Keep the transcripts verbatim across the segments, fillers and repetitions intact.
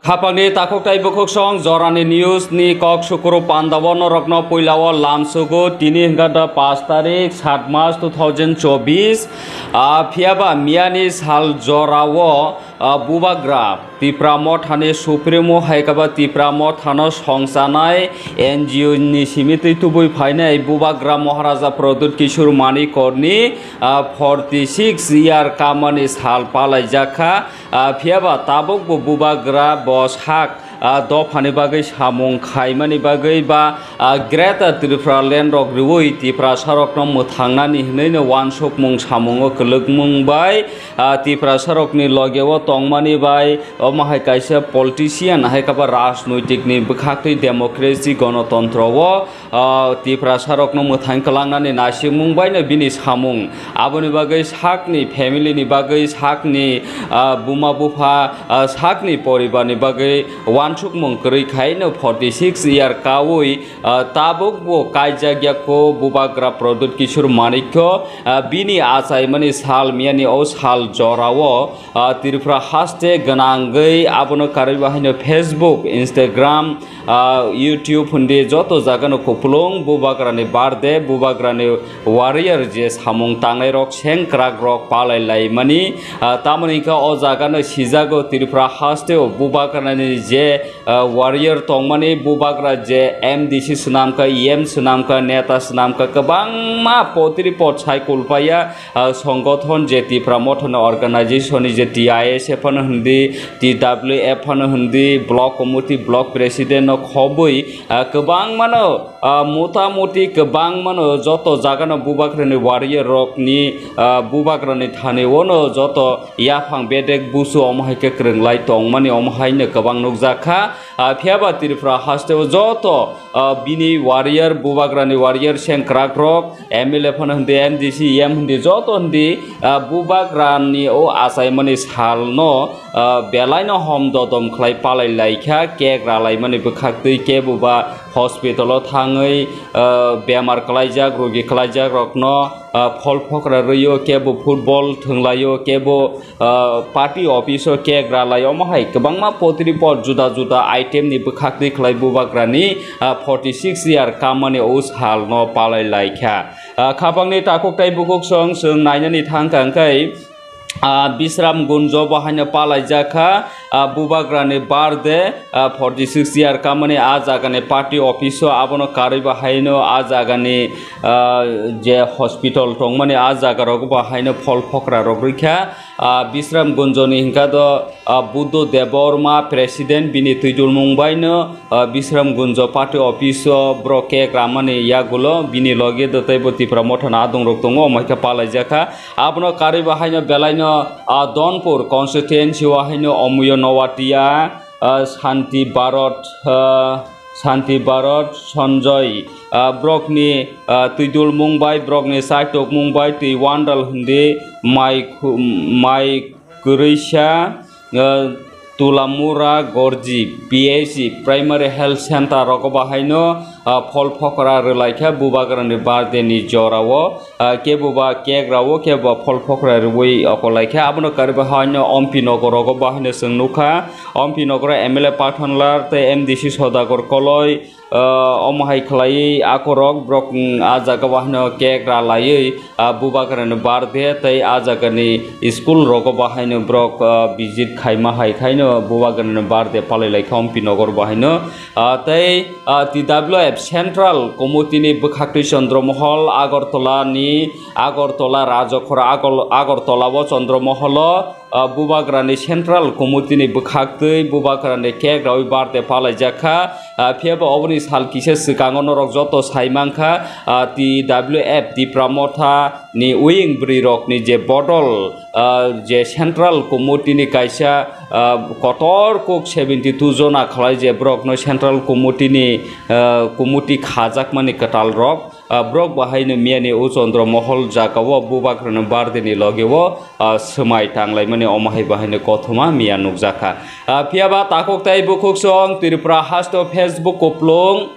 Khapangni takhuk tai bukhuk song jorani news ni kok sukuru pandao norokno puilao lamsugo tini hwnkha da pash tarik sat mas two thousand chobbish. Ah, phiyaba miyani sal jorao, ah, bubagra Tipra Mothani Supremo hai khe ba Tipra Mothano songchanai N G O ni simi twi tubui phainai bubagra Maharaja Pradyut Kishore Manikkorni, ah, forty six year kamani sal palaijak kha. Ah, phiyaba tabukbo bubagra bo sak, ah, dophani bagwi samung khaimani bagwi ba, ah, Greater Tripura Land rok riui Tiprasarokno mwthangnani hwnwi no uansukmung samungo kwlwkmung bai, ah, Tiprasarokni logeo tongmani bai omo hai kaisa politician hai khe ba rajnoitikni bwkhaktwi democracy gonotontro o ah, Tiprasarokno mwthang kwlangnani naisingmung baino bini samung. Aboni bagwi sakni family ni bagwi, sakni, ah, buma bupha, ah, sakni poribarni bagwi uansukmung kwrwi khaino forty six year kaui, ah, tabuk bo kaijakya kho bubagra Pradyut Kishore Manikko, ah, bini achaimani sal miyani o sal jorao, ah, Tripura haste gwnangwi abono karwi bahaino Facebook, Instagram, ah, YouTube hwndi joto jagano kupulung bubagrani birthday, bubagrani warrior je samung tangnairok sengkrakrok palai laimani, ah, tamoni hwnkha o jagano sijago Tripura hasteo bubagrani je, ah, warrior tongmani bubagra je M D C swnamkha, E M swnamkha, neta swnamkha, kwbangma potri pot sai kulpaya, ah, songothon je Tipra Mothani organization ni je T I S F ano hwndi, T W F ano hwndi, block committee, block president no khobwi, ah, kwbangmano, ah, mota moti kwbangmano joto jagano bubagrani warrior rokni, ah, bubagrani thani ono joto yaphang bedek busu omo hai khe kwrwng lai tongmani omo hai no kwbang nukjak kha. Ah, phiyaba Tripura hasteo joto, ah, bini warrior, bubagrani warrior sengkrakrok, M L A phano hwndi, M D C, E M hwndi, joto hwndi, ah, bubagrani o achaimani salno, ah, belaino hom dodom khlai palai laikha, cake ralaimani bwkhaktwi kebo ba hospital o thangwi, ah, bemar kwlaijak, rogi kwlaijak rokno, ah, phol phokra rwio, kebo football thwnglaio, kebo ah, party office o cake ralai omo hai kwbangma potri pot juda juda item ni bwkhaktwi khlai bubagrani, ah, forty six year kamani o sal no palai laikha. Ah, khapangni takhuk tai bukhuk song chwng nainani thangkha hwnkhe, ah, Bisram Gunjo bo haino palaijak kha, ah, bubagrani birthday, ah, forty six year kamani a jagani party office o abono karwi bo haino a jagani, ah, je hospital tongmani a jaga rogo bo haino phol phokra rok rwkha. Ah, Bisram Gunjoni hwnkha do, ah, Buddho Debbarma president bini twidulmung baino, ah, Bisram Gunjo party office o borok cake ramani yagulo bini loge do teibo Tipra Mothani adong rok tongo, omo hai khe palaijak kha. Abono karwi bo haino belaino, ah, Donpur constituency o haino Omuyo Nowatia, ah, Santi Barot, ah, Santi Barot Sanjoy, ah, borokni, ah, twidulmung bai, borokni chaitokmung bai twi wandal hwndi mai khu-, mai kwrwisa, ah, Tulamura Gorji P H C Primary Health Center rogo bahaino, ah, phol phokra rwlaikha bubagrani birthday ni jorao. Ah, kebo ba cake rao, kebo ba phol phokra rwui okolaikha. Abono karwi bahaino Ompi Nogor rogo bahaino chwng nukha. Ompi Nogor M L A Pathanlal tei M D C Sodagar Koloi, ah, omo hai khlaiwi akorok borok, mm, ah jaga bahaino cake ralaiwi, ah, bubagrani birthday tei ah jagani school rogo bahaino borok, ah, visit khaima hai khaino bubagrani birthday palailaikha Ompi Nogor bahaino. Ah, tei, ah, T W F Central Committee ni bwkhaktwi Chandra Mohol Agartala ni, Agartala Rajakhora Agol-, Agartala o Chandra Mohol o, ah, bubagrani Central Committee ni bwkhaktwi bubagrani cake rawi birthday palaijak kha. Ah, phiyaba oboni sal kisa swkango norok joto sai mankha, ah, T W F Tipra Motha ni wing bwrwi rokni je bodol, ah, je Central Committee ni kaisa, ah, kotor kok seventy two jona khlai je borokno Central Committee ni, ah, committee khajakmani kwtal rok, ah, borok bahaino miyani o Chandra Mohol jagao bubagrani birthday ni logeo, ah, swmai tanglaimani omo hai bahaino kothoma miya nukjakha. Ah, phiyaba takhuk tai bukhuk song Tripura hasto Facebook kuplung,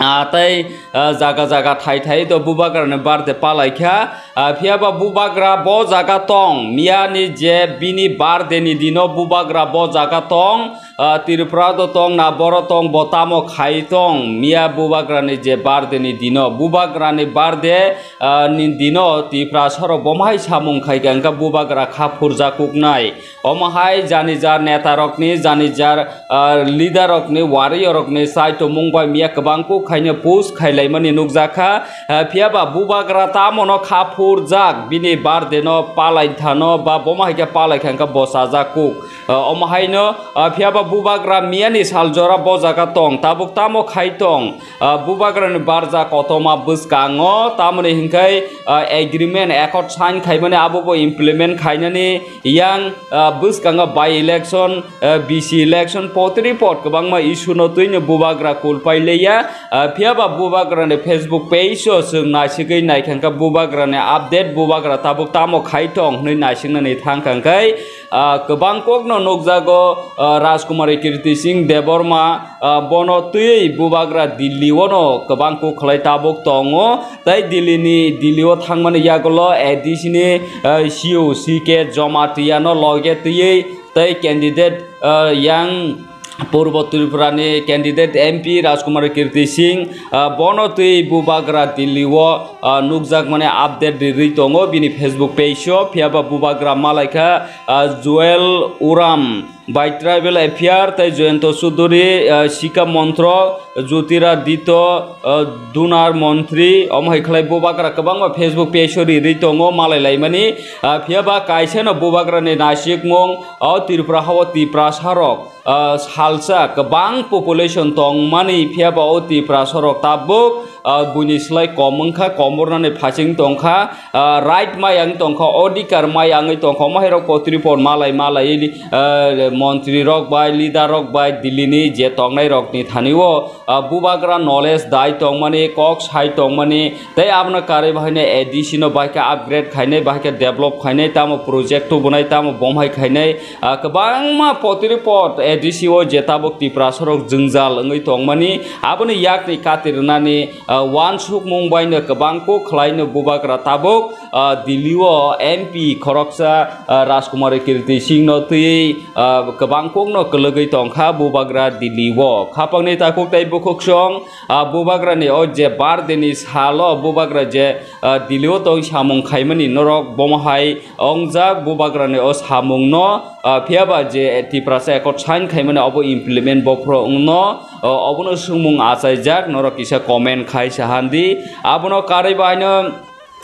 ah, tei, ah, jaga jaga thai thai to bubagrani birthday palaikha. Ah, phiyaba bubagra bo jaga tong, miyani je bini birthday ni dino bubagra bo jaga tong, ah, Tripura do tong na boro tong bo tamo khai tong miya bubagrani je birthday ni dino bubagrani birthday, ah, ni dino Tiprasarok bomhai samung khai ka hwnkha bubagra kha phurjakuknai. Omo hai jani jar neta rokni, jani jar, ah, leader rokni, warrior rokni saitomung bai miya kwbang kuk khaino post khailaimani nukjakha. Ah, phiya ba bubagra tamono kha phurjak, bini birthday no palai thano ba bomo hai khe palai kha hwnkhe bo chajak kuk. Ah, omo haino, ah, phiya ba bubagra miyani sal jora bo jaga tong, tabuk tamo khai tong. Ah, bubagrani barja kotoma bwskango, tamoni hinkhai, ah, agreement, accord sign khaimani abo bo implement khainani yang, ah, bwskango by election, ah, B C election, potri pot kwbangma issue no twino bubagra kulpai leya. Ah, phiya ba bubagrani Facebook page o chwng naisigwi naikha hwnkha bubagrani update, bubagra tabuk tamo khai tong hwnwi naisiknani thangkha hwnkhe, ah, kwbang kokno nukjago, ah, Rajkumari Kirti Singh Debbarma, ah, bono twiwi bubagra Delhi ono kwbang kuk khlai tabuk tongo. Tai Delhi ni, Delhi o thangmani yagulo A D C ni, ah, C O C K Jamatia no loge twiwi tai candidate, ah, yang Purbo Tripura ni candidate M P Rajkumar Kirti Singh, ah, bono twi bubagra Delhi o, ah, nukjakmani update rwi tongo bini Facebook page o. Phiya ba bubagra malaikha, ah, Joel Uram bai tribal affair tai Jayanta Chaudhary, ah, Sikha Mantrok, Jyotiraditya, ah, Dunar Mantri, omo hai khlai bubagra kwbangma Facebook page o rwi tongo malai laimani. Ah, phiya ba kaisa no bubagra ni naisikmung, o Tripura ha o Tiprasa rok, ah, salsa kwbang population tongmani, phiya ba o Tiprasa rok tabuk, ah, buini slai kom wngkha, kom wngnani phasing tongkha, ah, right mai ang tongkha, odhikar mai angwi tongkha, omo hai rok potri por malai malai, ah, montri rok bai, leader rok bai, Delhi ni je tongnai rok ni thani o, ah, bubagra knowledge dai tongmani, kok sai tongmani, tei abono karwi bahaino A D C no bahai khe upgrade khainai, bahai khe develop khainai, tamo project tubunai, tamo bomhai khainai, ah, kwbangma potri pot A D C o je tabuk Tiprasa rok jwngjal wngwi tongmani, aboni yakni kati rwnani, ah, uansukmung baino kwbang kuk khlaino bubagra tabuk, ah, Delhi o M P khoroksa, ah, Rajkumari Kirti Singh no twiwi, ah, kwbang kokno kwlwgwi tongkha bubagra Delhi o. Khapangni takhuk tei bukhuksong, ah, bubagrani o je birthday ni salo bubagra je, ah, Delhi o tong samung khaimani norok bomo hai ongjak bubagrani o samungno, ah, phiya ba je Tiprasa accord sign khaimani obo implement bophro wngno, ah, obono swngmung achaijak norok kisa comment khai sahandi. Abono karwi bahaino,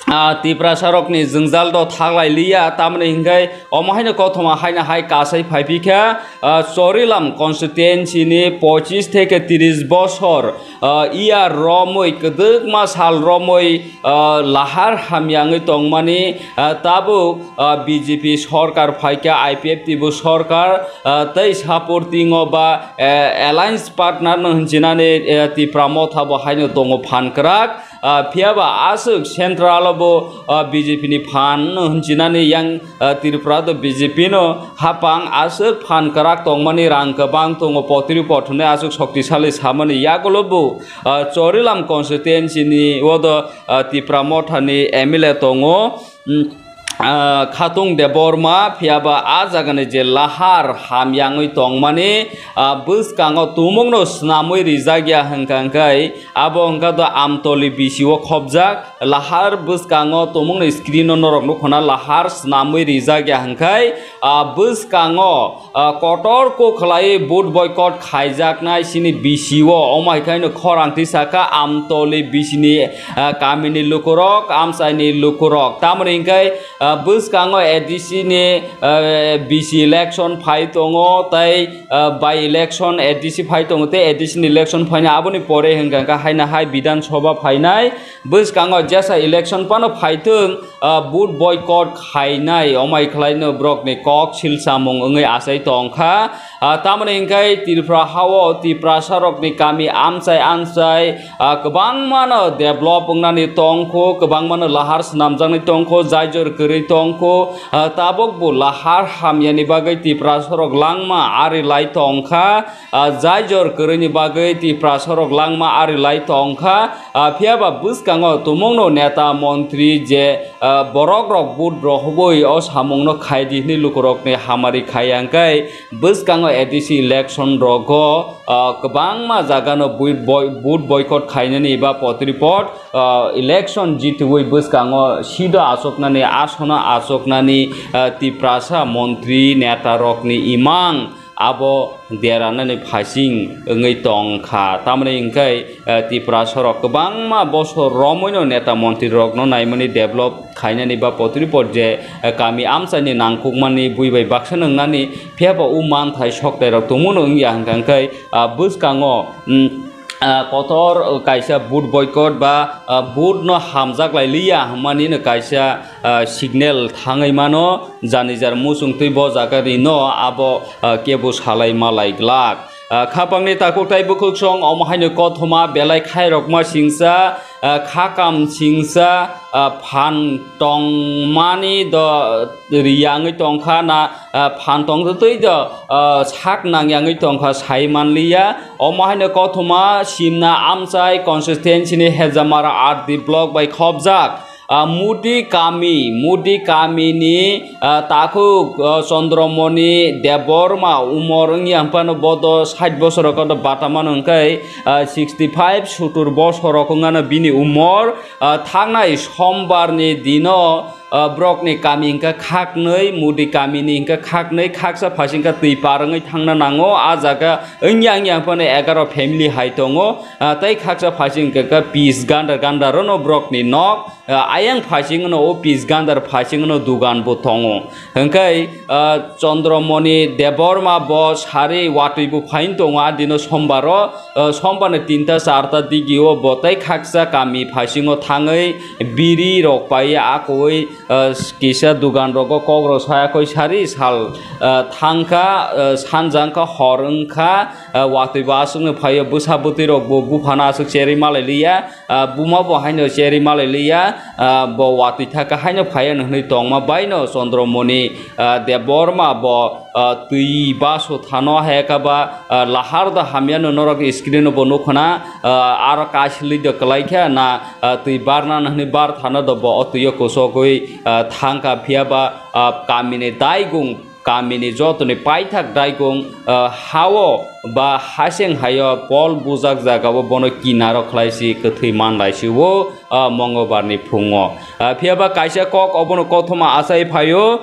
ah, Tiprasa rokni jwngjal do thaklai liya, tamoni hinkhai omo haino kothoma haino hai kasai phaiphikha, ah, Chorilam constituency ni pochis theke tris bosor, ah, iya romwi kwdwkma sal romwi, ah, lahar hamyangwi tongmani, ah, tabuk, ah, B J P sorkar phaikha, I P F T bo sorkar, ah, tei supporting o ba, eh, alliance partner no hinchinani, eh, Tipra Motha bo haino tongo phan kwrak. Ah, phiya ba aswk central o bo, ah, B J P ni phan no hinchinani yang, ah, Tripura do B J P no hapang aswk phan kwrak tongmani, rang kwbang tongo, potri pot hwnwi aswk shoktisali samani yagulo bo, ah, Chorilam constituency ni o do, ah, Tipra Motha ni M L A tongo. Hmm. Ah, Khatung Debbarma, phiya ba a jagani je lahar hamyangwi tongmani, ah, bwskango tumungno snamwi rijak ya hwnkha hwnkhe, abo wngkha do Amtoli B C o khobjak. Lahar bwskango tumungni screen o norok nukhuna lahar snamwi rijak ya hwnkhe, ah, bwskango ah, kotor kuk khlai vote boycott khaijaknai chini B C o, omo hai khe no khorang twi saka Amtoli B C ni, ah, kamini lukurok, amchaini lukurok. Tamoni hinkhe, ah, bwskango A D C ni, ah, B C election phai tongo, tei, ah, by election A D C phai tongo, tei A D C ni election phaina aboni pore hinkha khe haina hai Bidhan Sabha phainai. Bwskango jesa election phano phaithwng, ah, vote boycott khainai, omai khlaino borokni kok sil samung wngwi achai tongkha. Ah, tamoni hinkhe Tripura hao Tiprasarokni kami amchai amchai, ah, kwbangmano develop wngnani tongkho, kwbangmano lahar swnamjaknai tongkho, jai jor kwrwi tongkho, ah, tabuk bo lahar hamyani bagwi Tiprasarok langma ari lai tongkha, ah, jaijor kwrwini bagwi Tiprasarok langma ari lai tongkha, ah, phiyaba bwskango tumungno neta montri je, ah, borokrok vote rohobwi o samungno khaidi hwnwi lukurokni hamari khaiya hwnkhe bwskango A D C election rogo, ah, kwbangma jagano bui-, boi-, vote boycott khainani ba potripot, ah, election jitwi bwskango sido achuknani, asono achuknani, ah, Tiprasa montri netarokni imang abo deranani phasing wngwi tongkha. Tamoni hwnkhe, ah, Tiprasarok kwbangma bosor romwino neta montrirokno naimani develop khainani ba potripot je, ah, kami amchaini nangkukmani bui bai baksa nwngnani phiyaba o manthai soktairok tongmano wngya hwnkha hwnkhe, ah, bwskango, mm, ah, kotor kaisa vote boycott ba, ah, vote no hamjak lai liya hwnmani no kaisa, ah, signal thangwi mano, jani jar muchung twi bo jaga rino abo, ah, kebo salai malai glak. Ah, khapangni takhuk tai bwkhuk song omo haino kothoma belai khairokma singsa, ah, khakam singsa, ah, phan tongmani do riyangwi tongkha na, ah, phan tongtwi do, ah, sak nangyangwi tongkha sai manliya. Omo haino kothoma Simna Amchai constituency ni Hejamara R D block bai khobjak, ah, Mudi kami, Mudi kami ni, ah, takhuk, ah, Chandramoni Debbarma umor wngya hwnphano bodo sait bosor kodo batamano hwnkhe, ah, sixty five sutur bosor rok wngano bini umor. Ah, thangnai sombar ni dino, ah, borokni kami hwnkha khaknwi, Mudi kamini hwnkha khaknwi, khaksa phaisingkha twi par wngwi thangna nango. Ah jaga wngya wngya phano egaro family hai tongo. Ah, tei khaksa phaisingkha pis gandar gandar no borokni nok. Ah, ayang phaising no o pis gandar phaising no dugan bo tongo. Hwnkhe, ah, Chandramoni Debbarma bo sari watwi bo phain tongo a dino sombaro. Ah, sombani tinta charta digio bo tei khaksa kami phaisingo thangwi biri rok pai akoi, ah, kisa dugan rogo kok rok sayakoi sari sal, ah, thangkha, ah, sanjangkha hor wngkha, ah, watwi bo aswkno phaio bwsa bwtwi rok bo buphano aswk cherwi malai liya, ah, buma bo haino cherwi malai liya, ah, bo watwi thaka haino phaiya hwnwi tongma baino Chandramoni, ah, Debbarma bo, ah, twi baso thano hai kha ba, ah, lahar da hamya no norok screen o bo nukho na, ah, aro kaisli do kwlai kha na, ah, twi barna hwnwi bar thano do bo o twi o kusogwi, ah, thangkha phiya ba, ah, kamini daigung, kamini jotoni paithak daigung, ah, hao ba haseng haio pol bujak jagao bono kinaro khlaisi kwthwi manlaisi o, ah, Mongolbarni phungo. Ah, phiya ba kaisa kok obono kothoma achai phaio.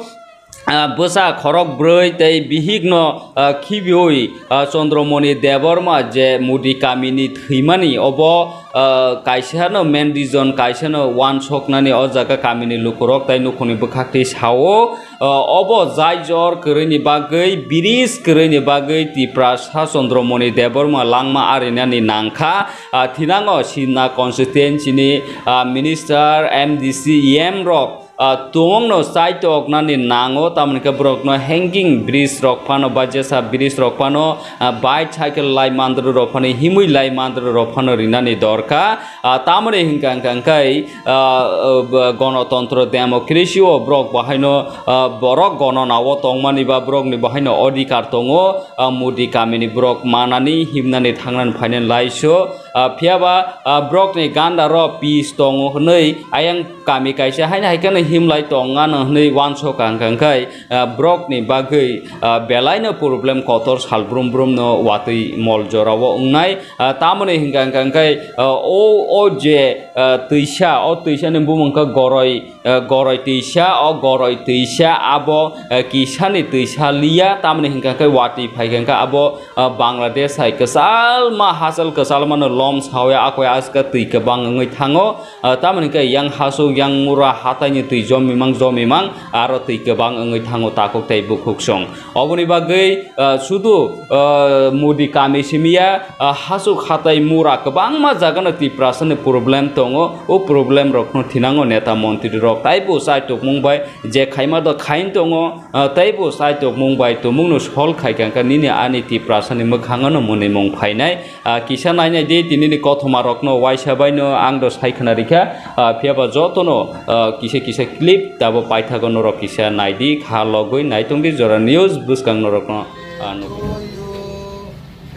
Ah, bwsa khorok bwrwi tei bihikno, ah, khibiui, ah, Chandramoni Debbarma je Mudi kamini thwimani, obo, ah, kaisano main reason, kaisano uansuknani o jaga kamini lukurok tei nukhungni bwkhaktwi sao. Ah, obo jai jor kwrwini bagwi, bridge kwrwini bagwi Tiprasa Chandramoni Debbarma langma arinani nangkha. Ah, thinango Simna constituency ni, ah, minister, M D C, E M rok, ah, tongno chaitoknani nango, tamoni khe borokno hanging bridge rok phano ba jesa bridge rok phano, ah, bicycle lai mandru rok phano, himui lai mandru rok phano rinani dorkha. Ah, tamoni hwnkha hwnkha hwnkhe, ah, ah, gonotontro democracy o borok bahaino, ah, borok gonona o tongmani ba borokni bahaino odhikar tongo, ah, Mudi kamini borok manani himnani thangnani phainani laiso. Ah, phiya ba, ah, borokni ganda ro peace tongo hwnwi ayang kami kaisa haino hai kheno himlai tongano hwnwi uansukha hwnkha hwnkhe, ah, borokni bagwi, ah, belaino problem kotor sal brum brumno watwi mol jorao wngnai. Ah, tamoni hwnkha hwnkha hwnkhe, ah, o, o je, ah, twisa, o twisani bumung khe Goroi, ah, Goroi twisa, o Goroi twisa abo, ah, kisani twisa liya, tamoni hwnkha hwnkhe watwi phaikha hwnkhe abo, ah, Bangladesh hai kwchalma, hachal kwchalmano lom sawi akoi aska twi kwbang wngwi thango. Ah, tamoni khe yang hasuk, yang mura hataini twi jomimang jomimang aro twi kwbang wngwi thango takhuk tei bukhuk song. Oboni bagwi, ah, sudu, ah, Mudi kami simiya, ah, hasuk hatai mura kwbangma jagano Tiprasani problem tongo. O problem rokno thinango neta montri rok taibo chaitokmung bai je khaima do khain tongo. Ah, teibo chaitokmung bai tumungno sol khai kha hwnkhe nini ani Tiprasani mwkhangno mwnwimung phainai. Ah, kisa nainai di. Tinini kothoma rokno waisa baino ang do sai khna rikha, ah, phiya ba jotono, ah, kisa kisa clip tabo paithago norok kisa naidi, kha logwi naitongdi Jora News bwskang norokno, ah, nukha.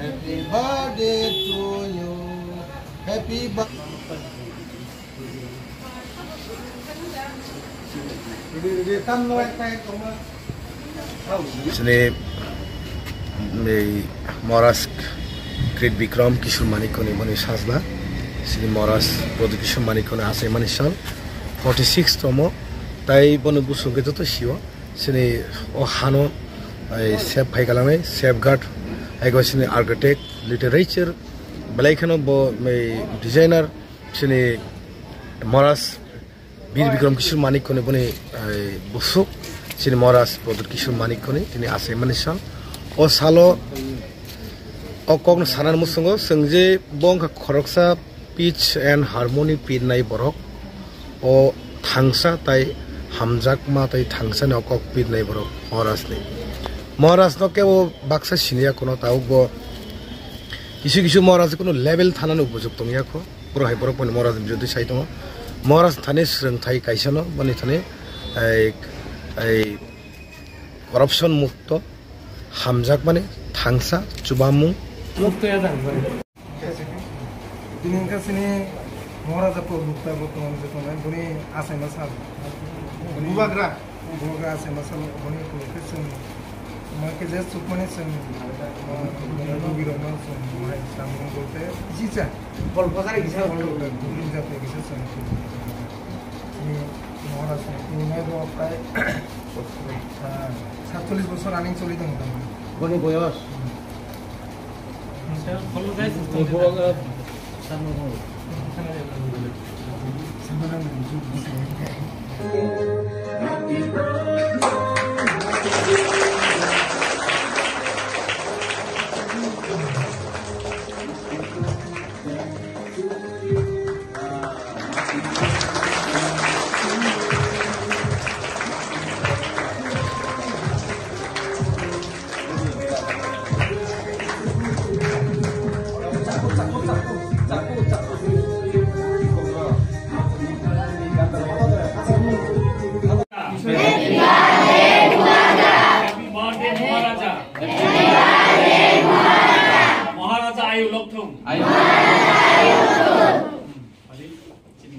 Happy birthday to you. Happy birthday. Chini, ei, Maharaj Krit Bikram Kishore Manikko ni boni sajla. Chini Maharaj Pradyut Kishore Manikko ni achaimani sal forty six tomo. Tai boni bwswk khe joto sio. Chini o hano, ei, sep phai kalangnai, safeguard, ego chini architect, literature, belai kheno bo, ei, designer, chini Maharaj Bir Bikram Kishore Manikko ni boni, eh, bwswk, chini Maharaj Pradyut Kishore Manikko ni tini achaimani sal. O salo o kokno sanani muchungo chwng je bo wngkha khoroksa pitch and harmony pirnai borok. O thangsa tai hamjakma tai thangsani o kok pirnai borok Maharaj ni. Maharaj no kebo baksa siniya kono tabuk bo kisu kisu Maharaj kuno level thanani upojukto wngya kho. Borok hai borok pono Maharaj ni birodhi sai tongo. Maharaj thani swrwngthai kaisa no, boni thani ei, ei corruption mukto, hamjakmani, thangsa, chubamung. Tini wngkha chini Maharaja Pradyut bo tongo, boni achaima sal. Bubagra. Bubagra achaima sal, boni upolokhe chwng Omo khe je chukmani chwng, o, rugirokno chwng hai samung bolte kisa. Bol bojari kisa. Bol bojari kisa chwng. Chini Maharaj ni tini bo prai, ah, satchollish bosor running choli tongo tamo. Boni boyos? Hmm. Happy birthday, Maharaja. Maharaja ayu lokthung. Ayu. Chini,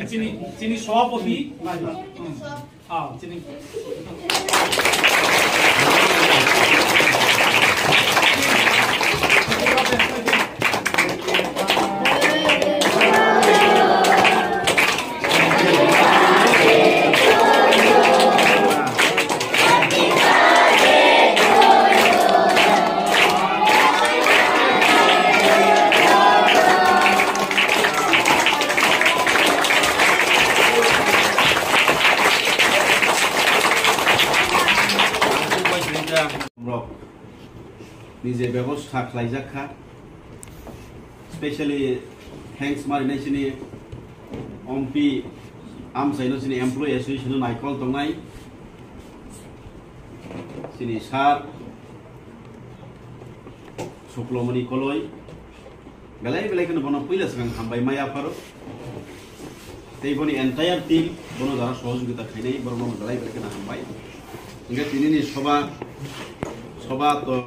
chini, chini sabhapati. Ah, chini. Rok ni je bebosta khlaijak kha, specially thanks ma rinai chini ompi amchaino, chini employee association no naikol tongnai chini sir Suklomoni Koloi. Belai belai kheno bono puila swkang hambai mai apharo. Tei boni entire team bono jara sohojogita khainai, borokno belai belai kheno hambai. Hingke tinini soba, soba to.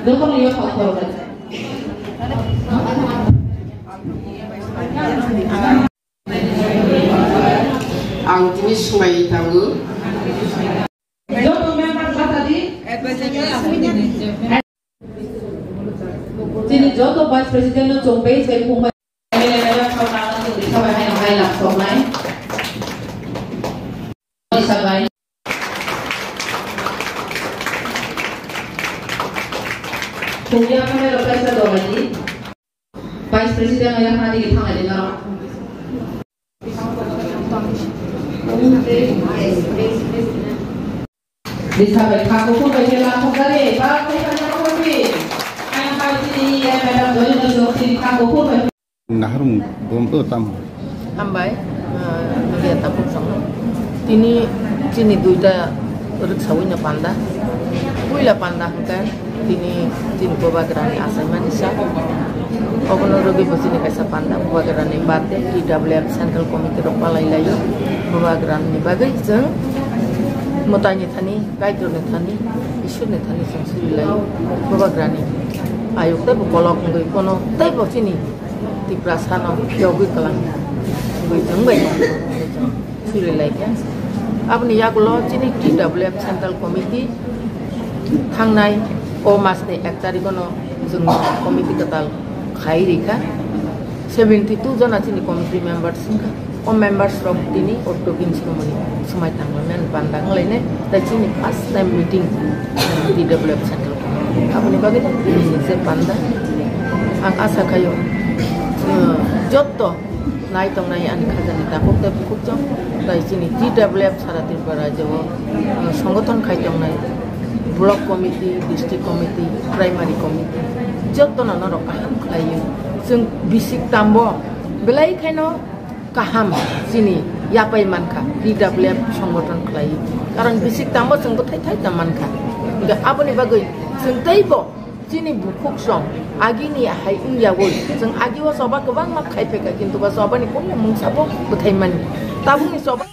Jotono yothok khoroknwi. Ang tini swngbai tongo. Joto member bwsa di. Chini joto vice president no chwng bai sai phung bai. M L A member khao tangma chwng rikha bai haino hai lak soknai. Bisa bai kha kuphur bai khe laphok gari, ba khe kha laphok gari. Ang bai chini ya madam doi doi doi chini kha kuphur bai. Naharung bom to tam. Hambai, ah, media tabuk song. Tini chini duita rwksaui no panda. Puila panda hwnkhe tini chini Bubagrani achaimani sa. Obono rwgwi bo chini kaisa panda Bubagrani birthday T W F Central Committee rok palai laio. Bubagrani bagwi chwng mwtaini thani, Kaitorni thani, Ishwarni thani chwng suri laio. Bubagrani ayuk teibo kolok wngwi kono teibo chini Tiprasano phiyogwi kwlang wngwi chwng bai suri lai kha. Aboni yagulo chini T W F Central Committee thangnai o masni ek tarikh no chwng committee kwtal khai rikha. Seventy two jona chini committee members wngkha. O members rok tini o tokin sumoni swmai tanglaimani panda wnglainai. Tai chini first time meeting T W F Central Committee. Aboni bagwi tini je panda ang asa khaio, uh, jotto nai tongnai ani khajani takhuk tei bukhukjwng tai chini T W F sara Tripura rajyo o, uh, songothon khai tongnai block committee, district committee, primary committee jottono norok kaham khlaiwi chwng bisik tambo belai khaino kaham chini yapai mankha T W F songothon khlaiwi, karon bisik tambo chwng bwthai thai tam mankha. Hingkhe aboni bagwi chwng teibo chini bukhuk song agini hai wngyawi chwng agi o choba kwbangma khai phaikha, kintu ba chobani kunu mungsa bo bwthai mani. Tabukni choba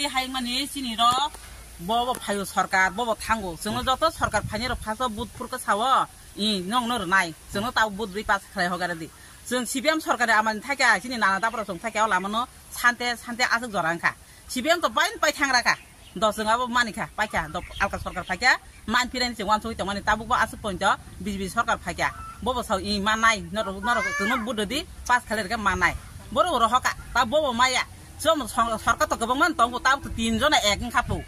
Hai mani chini rok bo bo phaio sorkar, bo bo thango. Chwngno joto sorkar phainai rok phaso vote phurkha sao, i nongno rwnai. Chwngno tabo vote rwi pass khlai hogare di. Chwng C P M sorkar ni amani thaikha, chini nana dabra chwng thaikha, o lama no sante sante aswk jora wngkha. C P M to bain pai thangra kha. Do chwng abo manikha, paikha, do alka sorkar phaikha, man phirani chwng uansugwi tongmani, tabuk bo aswk poito B J P sorkar phaikha. Bo bo sao, i mannai, norok, norok chwngno vote rwdi, pass khlai rwkhe mannai. Borok rohokha, ta bo bo maya. Chwng sor-, sorkar to kwbangma tongo, tabuk to tin jona ek wngkha po.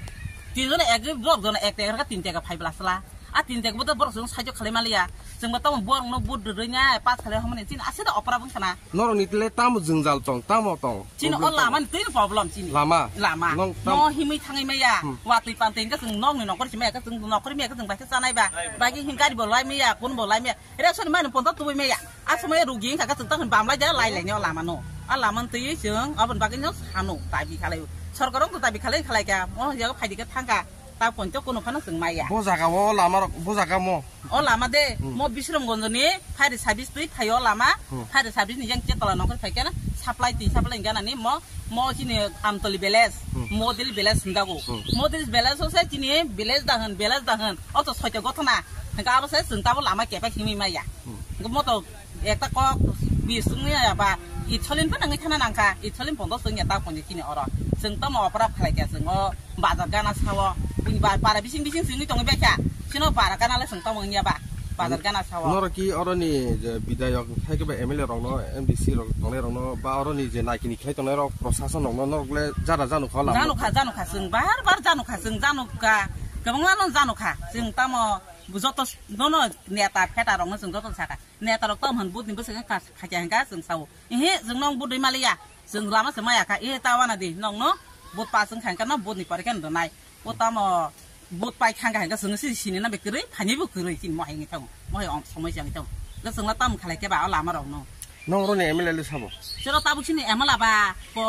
Tin jona ek, borok jona ek teka rwkha, tin teka phai bwla sla. A tin teka bo to borok chwng saijo khlai maliya. Chwng bo tamo borokno vote rwrwi nai, pass khlai hwnmani chini aswk da opora wngkha na. Norokni le tamo jwngjal tong, tamo tong. Chini o problem lama ni twi problem chini. Lama? Lama. Nong tam- No himwi thangwi maya. Hmm. Watwi pantwi hwnkhe chwng nokni nokor si maya, chwng nokor maya, chwng bai khe chanai ba. Bai khe hin gari bo lai maya, kun bo lai maya. Ration mani ponto tubui maya. A somoi rugi wngkha khe chwng tamo bam lai ja, lai lai ni o lama no. A lama ni twi chwng aboni bagwi no sano, dabi khalai. Sorkar rok to dabi khalai khalai kha. O jaga phaidi khe thangkha. Ta ponto kono phano chwng maya. Bo jaga o lama rok, bo jaga mo. O lama de, hmm, mo Bisramganj ni phairi sabis twi phai o lama, hmm, phairi sabis ni yang chetala nokhe phai khe na supply twi supply gana ni mo, mo chini Amtoli village, hmm, Model village hindago. Hmm. Model village o se chini village da hwn, village da hwn, o to soito gothona. Hingke abo se chwng tabo lama kepa himwi maya. Hmm. Hingke mo to ekta kok bis wngya ba, itsolin phano wngwi thana nangkha, itsolin ponto chwngya ta ponto chini oro. Chwng tamo opora khlai kha chwng o. Bazar gana sao, buini ba-, para bising bising simi tongo bekha. Sino para gana le song tamo wngya ba. Bazar gana sao. Norok ki oroni je bidayok, hai khe ba M L A rokno, M D C rok tongnai rokno, ba oroni je naikini khlai tongnai rok, prosason rokno norok le jara janu kha lama. Janu kha, janu kha, chwng bar bar janu kha, chwng janu kha. Kwbangma no janu kha. Chwng tamo joto s-, nono neta pheta rokno chwng joto sakha. Neta rok tamo hwn budni bwswk kha, kha kya hwn kha chwng sao. Ehe, chwng nong budwi maliya. Chwng lama se maya kha, e ta wana di, nong no, but pass wng kha, no, but ni pore khe no nai. O tamo, but pai thang kha, chwng si sini na be kwrwi, phani bo kwrwi, chini mohai ngi thang, mohai ong somoi jang thang. Ga chwng la tam khalai khe ba, o lama rok no. Nong oro ni M L A le sabo? Chwra tabuk sini M L A ba, ko,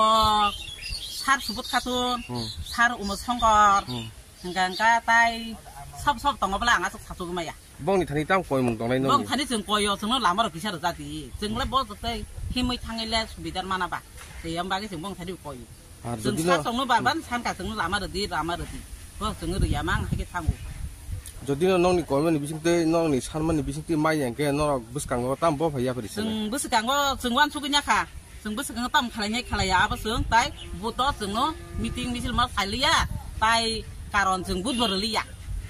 sar Subodh Khatun, hmm, sar Umo Songkor, hmm, hingka hingka tai, sob sob tongo bwla ang aswk sasu maya. Bongni thani tamo koimung tongnai nokni? Bong thani chwng koio, chwngno lama rok kisa rwjak di. Chwng le bo tei himwi thangwi le subidar mana ba. Tei yang bagwi chwng bong thani koio. Ar chwng jodi no sa chwngno bar bar san kha chwngno lama rwdi, lama rwdi. Bo chwng rwya mang hai khe thango. Jodi no nokni koimani bising tei nokni sanmani bising tei mai yang khe norok bwskango tamo bo phai ya phari sini? Chwng bwskango chwng uansugwi nya kha. Chwng bwswk wng tamo khlainai khlaiya, abo chwng tai buto chwngno meeting misil ma sailiya, tai karon chwng vote bo rwliya.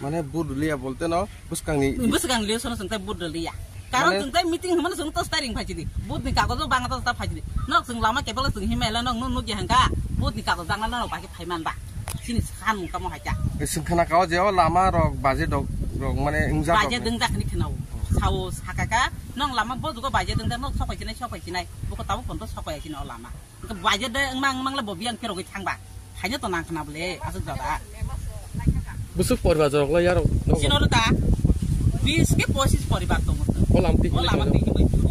Mane vote rwliya bolte no bwskangni? Bwskangni liyo sono chwng tai vote rwliya. Karon mane chwng tai meeting hwnmano chwng tos tai ring phaisidi. Vote ni kagojo banga tos ta phaisidi. Nok chwng lama kebelo chwng himela nok nuk nukya hangka. Vote ni kagojo jangla nok bai khe phaiman ba. Chini samung tamo haikha. Chwng khna kao je o lama rok budget rok, rok mane wngjak rok. Budget wngjak hwnwi khna o. Sao sakaka nok lama bojugo budget wngjak nok sok phaisinai sok phaisinai. Buko tabuk phone to sok phai sini o lama. Hwnkhe budget de wngmang wngmang le bo biyang khe rogwi thangba. Haino to nang khna bole aswk jora. Bwswk poribar jorok lai yarok nogo. Chino rwta bis ke pochis poribar tongo. O lam twi. O lama twi.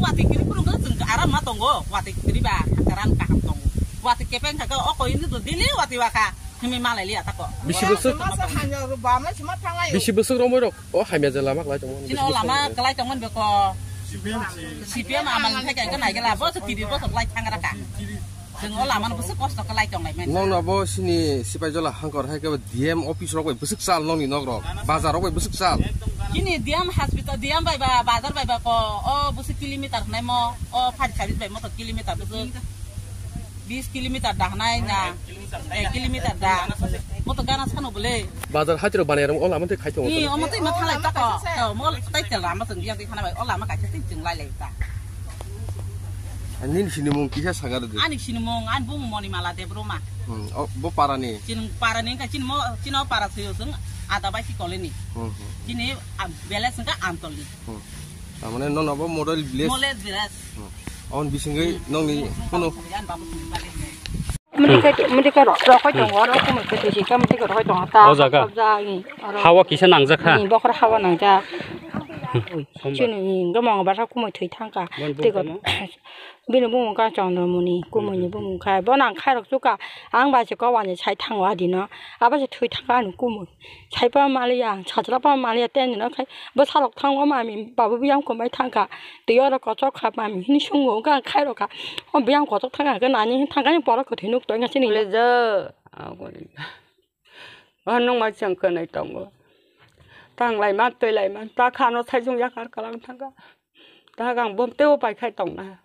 Wati kiri purung khe chwng aram ma tongo. Wati kiri ba karan kaham tongo. Wati kepeng kha o koi ni do dili wati wa kha. Himi malai liya tako. Bisi bwswk. Bisi bwswk romoi rok. O hamya je lama kwlai tongmani. Chini o lama kwlai tongmani beko. C P M amal ni thai khe nai gela bo se kiri bo se kwlai thangra ka. Chwng o lama no bwswk kosto kwlai tonglai mani. Nokno bo sini Sipaijala hangkor hai khe D M office rok bai bwswk chal nokni nok rok. Bazar rok bai bwswk chal. Chini D M hospital D M bai ba bazar bai ba ko o bwswk kilometer hwnai mo o fire service bai mo to kilometer bwswk. Bis kilometer da hwnai na, ek kilometer da. Mo to gana sano bole. Bazar hatiro banai rong o lama tei khai tongo. Ni omo tei ma thalai ta ko. To mo tai tel lama tong dia tei khana bai o lama kaisa tei chwng lai lai ta. Ani sini mung kisa sagar de. Ani sini mung an bung Monimala Debroma. Hmm, o bo para ni. Chin para ni ka chin mo chin o para suyo sung ada bai si kole ni. Hmm, hmm. Chini bele sung ka Antol ni. Hmm. Tamane nono bo model village. Model village. Hmm. Aboni bisingwi nokni phano. Mudi ke, mudi ke rok, rok hoi tongo, rok kumui ke twi sika, mudi ke rok hoi tongo, ta. O jaga. Kabja, i, oro. Hawa kisa nangjak kha? I, bokhor hawa nangjak. Hmm. Sombar. Chini, i, gomang basa kumui thwi thangka. Bon, bon, tamo? Bini bumung kha Chandramoni, kumui ni bumung khai. Bo nang khai rok chuka, ang bai se ko wani sai thango adino. Abo se thwi thangka ani kumui. Saipa maliya, sajlapa maliya, tei nino khai bwsalok thango mami, babu biyang komai thangkha, twi oro kochok kha mami hini sungo, wngkha ang khairokha, o biyang kochok thangkha hwnkhe nani hini thangkha ni borok kwthwi nuk tongya chini. Lejo, o nungma chwng kwnwi tongo, tanglaima twilaima ta khano saichung yakar kalang thangkha. Dagang bom teo pai khai tongna.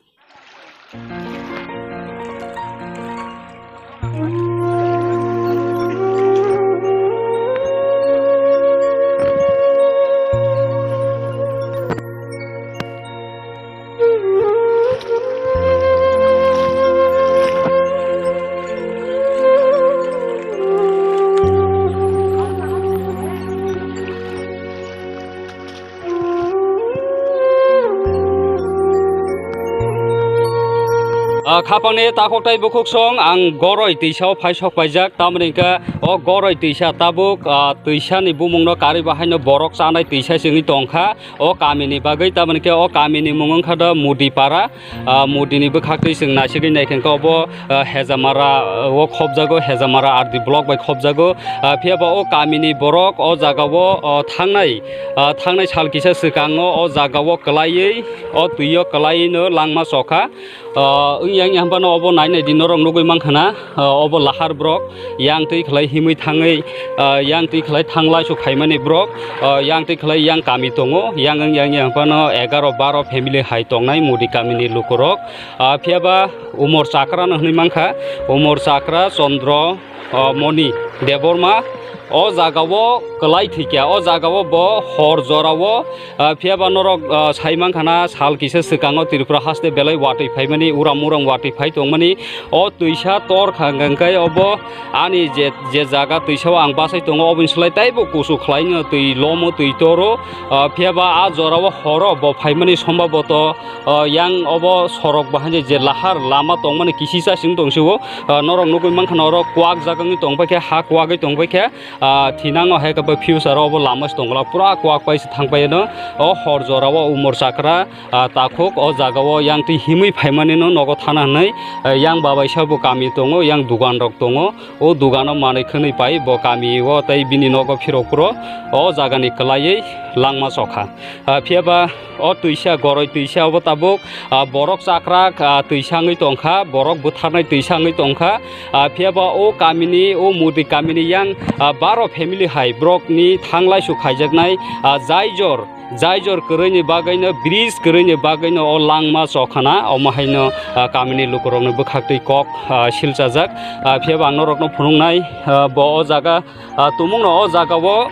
Ah, khapangni takhuk tei bukhuk song ang Goroi twisa o phai sok paijak, tamoni hwnkhe o Goroi twisa tabuk, ah, twisa ni bumung no karwi bahaino borok chanai twisa se wngwi tongkha o kami ni bagwi, tamoni hwnkhe o kami ni mung wngkha da Mudipara. Ah, Mudini bwkhaktwi chwng naisigwi naikhe hwnkhe obo, ah, Hejamara, ah, o khopjago, Hejamara R D block bai khopjago. Ah, phiyaba o kamini borok o jagao, ah, thangnai, ah, thangnai sal kisa swkango o jagao kwlaiwi, o twio kwlaiwino langma chokha. Ah, wngya wngya hwnphano obo nai nai di norok nugwi mankha na, ah, obo lahar borok. Yang twi khlai himwi thangwi, ah, yang twi khlai thanglai su khaimani borok, ah, yang twi khlai yang kami tongo, yang wng yang yang phano egaro baro family hai tongnai Mudi kamini lukurok. Ah, phiyaba Umor Chakra no hwnwi mankha, Umor Chakra, Chandra, ah, Moni Debbarma. O jagao kwlai thwikya, o jagao bo hor jorao Ah, phiyaba norok, ah, sai mankha na, sal kisa swkango Tripura haste belai watwi phaimani, uram uram watwi phai tongmani. O twisa tor kha hwnkhe obo ani je, je jaga twisao ang bachai tongo, oboni slai teibo kusu khlaino twi lomo twi toro. Ah, phiyaba a jorao horo bo phaimani sombaboto, ah, yang obo sorok bahai je lahar lama tongmani kisisa chwng tongsio. Ah, norok nugwi mankha na oro kwak jagangni tongpaikha, ha kwagwi tongpaikha. Ah, thinango hai khe future o bo lama se tongla, pura kwak pai se thang pai no. O hor jora o umor chakra, ah, takhuk o jaga o yang twi himwi phaimani no nogo thana hwnwi, ah, yang babai sa bo kami tongo, yang dugan rok tongo. O dugano manwi khwnwi pai bo kami o tei bini nogo phirok phuro o jagani kwlaiwi langma chokha. Ah, phiya ba o twisa goroi twisa obo tabuk, ah, borok chakrak, ah, twisa wngwi tongkha, borok bwtharnai twisa wngwi tongkha. Ah, phiya ba o kamini, o Mudi kamini yang, ah, baro family hai borokni thanglai su khaijaknai, ah, jai jor, jai jor kwrwini bagwino, bridge kwrwini bagwino o langma chokhana, omo haino, ah, kamini lukurokno bwkhaktwi kok, ah, silchajak. Ah, phiya ba ang norokno phunuknai, ah, bo o jaga, ah, tumungno o jaga o,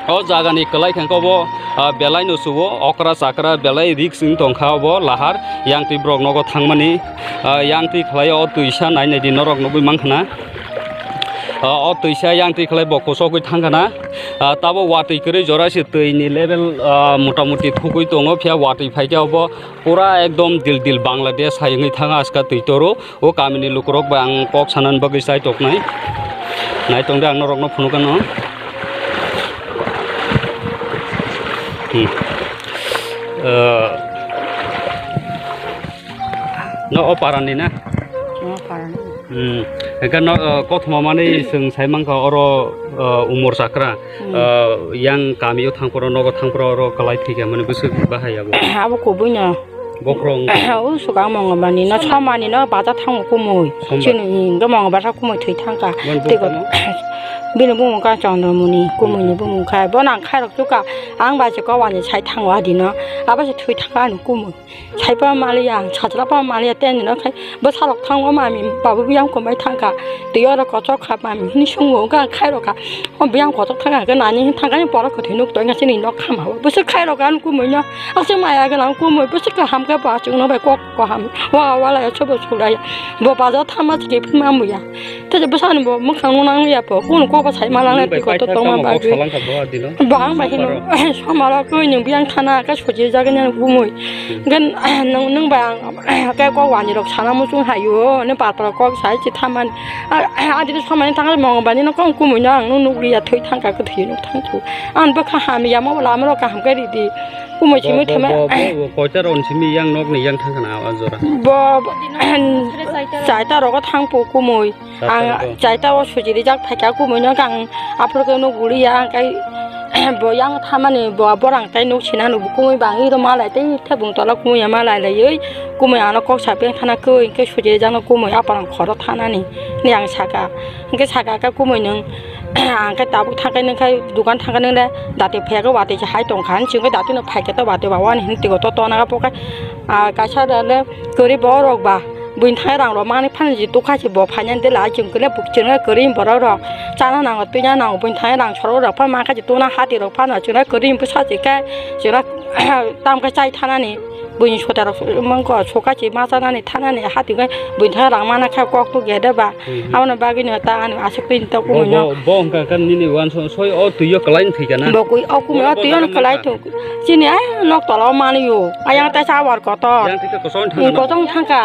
o jagani kwlai khe bo, ah, belai no suo, okra chakra belai risk wng tongkha obo lahar, yang twi borok nogo thangmani, ah, yang twi khlai o twisa nai nai di norok nugwi mankha na. Ah, o twisa yang twi khlai bo kusogwi thangkha na. Ah, tabo watwi kwrwi jora se twi ni level, ah, mota moti thugwi tongo, phiya watwi phaikhe obo pura ekdom dil dil Bangladesh hai wngwi thang aska twi toro. O kamini lukurok bai ang kok sanani bagwi chai toknai. Nai tongde ang norokno phunukano. Hmm. Eh, no o parani na? O parani. Hmm. Hingke no, eh, kothoma mani chwng sai mankha oro, eh, umor chakra. Hmm. Eh, yang kamio thangphoro nogo thangphoro oro kwlai thwikha mani bwswk bahai abo. Abo kubuino. Bokrok wngkha. O swkang mongolbarni no somani no baja thango kumui. Sombar. Chini, hmm, do mongolbar sa kumui thwi thangkha. Boni bumung tamo? Bini bumung kha Chandramoni, kumui ni bumung kha. Bo nang khairok chuka, ang bai se kowani sai thango adino. Abo se thwi thangkha ani kumui. Saipa maliya, sajlapa maliya, teni no khai. Bo salok thango mami, babu biyang komai thangkha. Twi oro kochok kha mami, hini sungo, wngkha ang khairok kha. O biyang kochok thangkha, hwnkhe nani thangkha ni borok kwthwi nuk tongya chini nok khama o. Bwswk khairok ang kumui no. Aswk maya gwnang kumui, bwswk kaham khe bo achuk no bai kok kaham. Wa wala ya chobo sulai. Bo bajar thama chike phima muya. Te je bwsani bo mwkhang no nang ya po. Kun kok bo sai ma lang Nini bai tiko to paithak tongma tamo kok bagwi. Salangkha bo adino. Bo ang bai hino. Somaro. Somaro koi nung biyang thana ka soji jagani ang kumui. Hmm. Gan nung nung bai ang Khe kok wani rok sana muchung hayo, ne par par kok sai chi thaman. A, a, adini somani thang mong bani no kong kumui no ang no nukliya thwi thangka kwthwi no thangku. Ang bwkha hamya mo lama rok kaham khe ridi. Kumui Bo, chimui bo, thama. Bo, bo, bo, koita ron simi yang nok ni yang thangka na a jora. Bo, bo, chaita rogo thangpo kumui. Ang chaita o suji rijak phaikha kumui no ang aphuru khe no guliya ang kai bo yang thamani bo borang tai nuk sinani bo kumui bangwi rw malai tei thebung tola kumui ya malai laiwi kumui ano kok sapeng thana khe hwnkhe suji rijak no kumui aphuru ang khoro thanani hinwi ang saka hwnkhe saka khe kumui nwng ang khe tabuk thangkhe nwngkhe dukan thangkhe nwngde dati phaiya khe watwi se hai tongkha hinwi chwngkhe dati no phaikhe to watwi ba wani hinwi twigo to tona khe bo khe kaisa le kwrwi borok ba. Buini thani rang rok mani phano je tukha se bo phainani de lai chwng khe buk chwng kwrwi borok rok chana nango twina nango buini thani rang sorok rok phano mankha je tuna hati rok phano chwng kwrwi bwsa se khe chwng tam khe chai thanani buini sota rok mangko soka se ma chanani thanani hati khe buini thani rang mana kha kok to gede ba abono bagwi no ta ani aswk twi tok bo bo bo hwnkha khe nini uansuk soi o twi o kwlai thwi kana bo kwi o kumi o twi o kwlai thok chini ai nok tola o mani o ayang ta sa war kotor yang thwi khe kosong thang kosong thangka.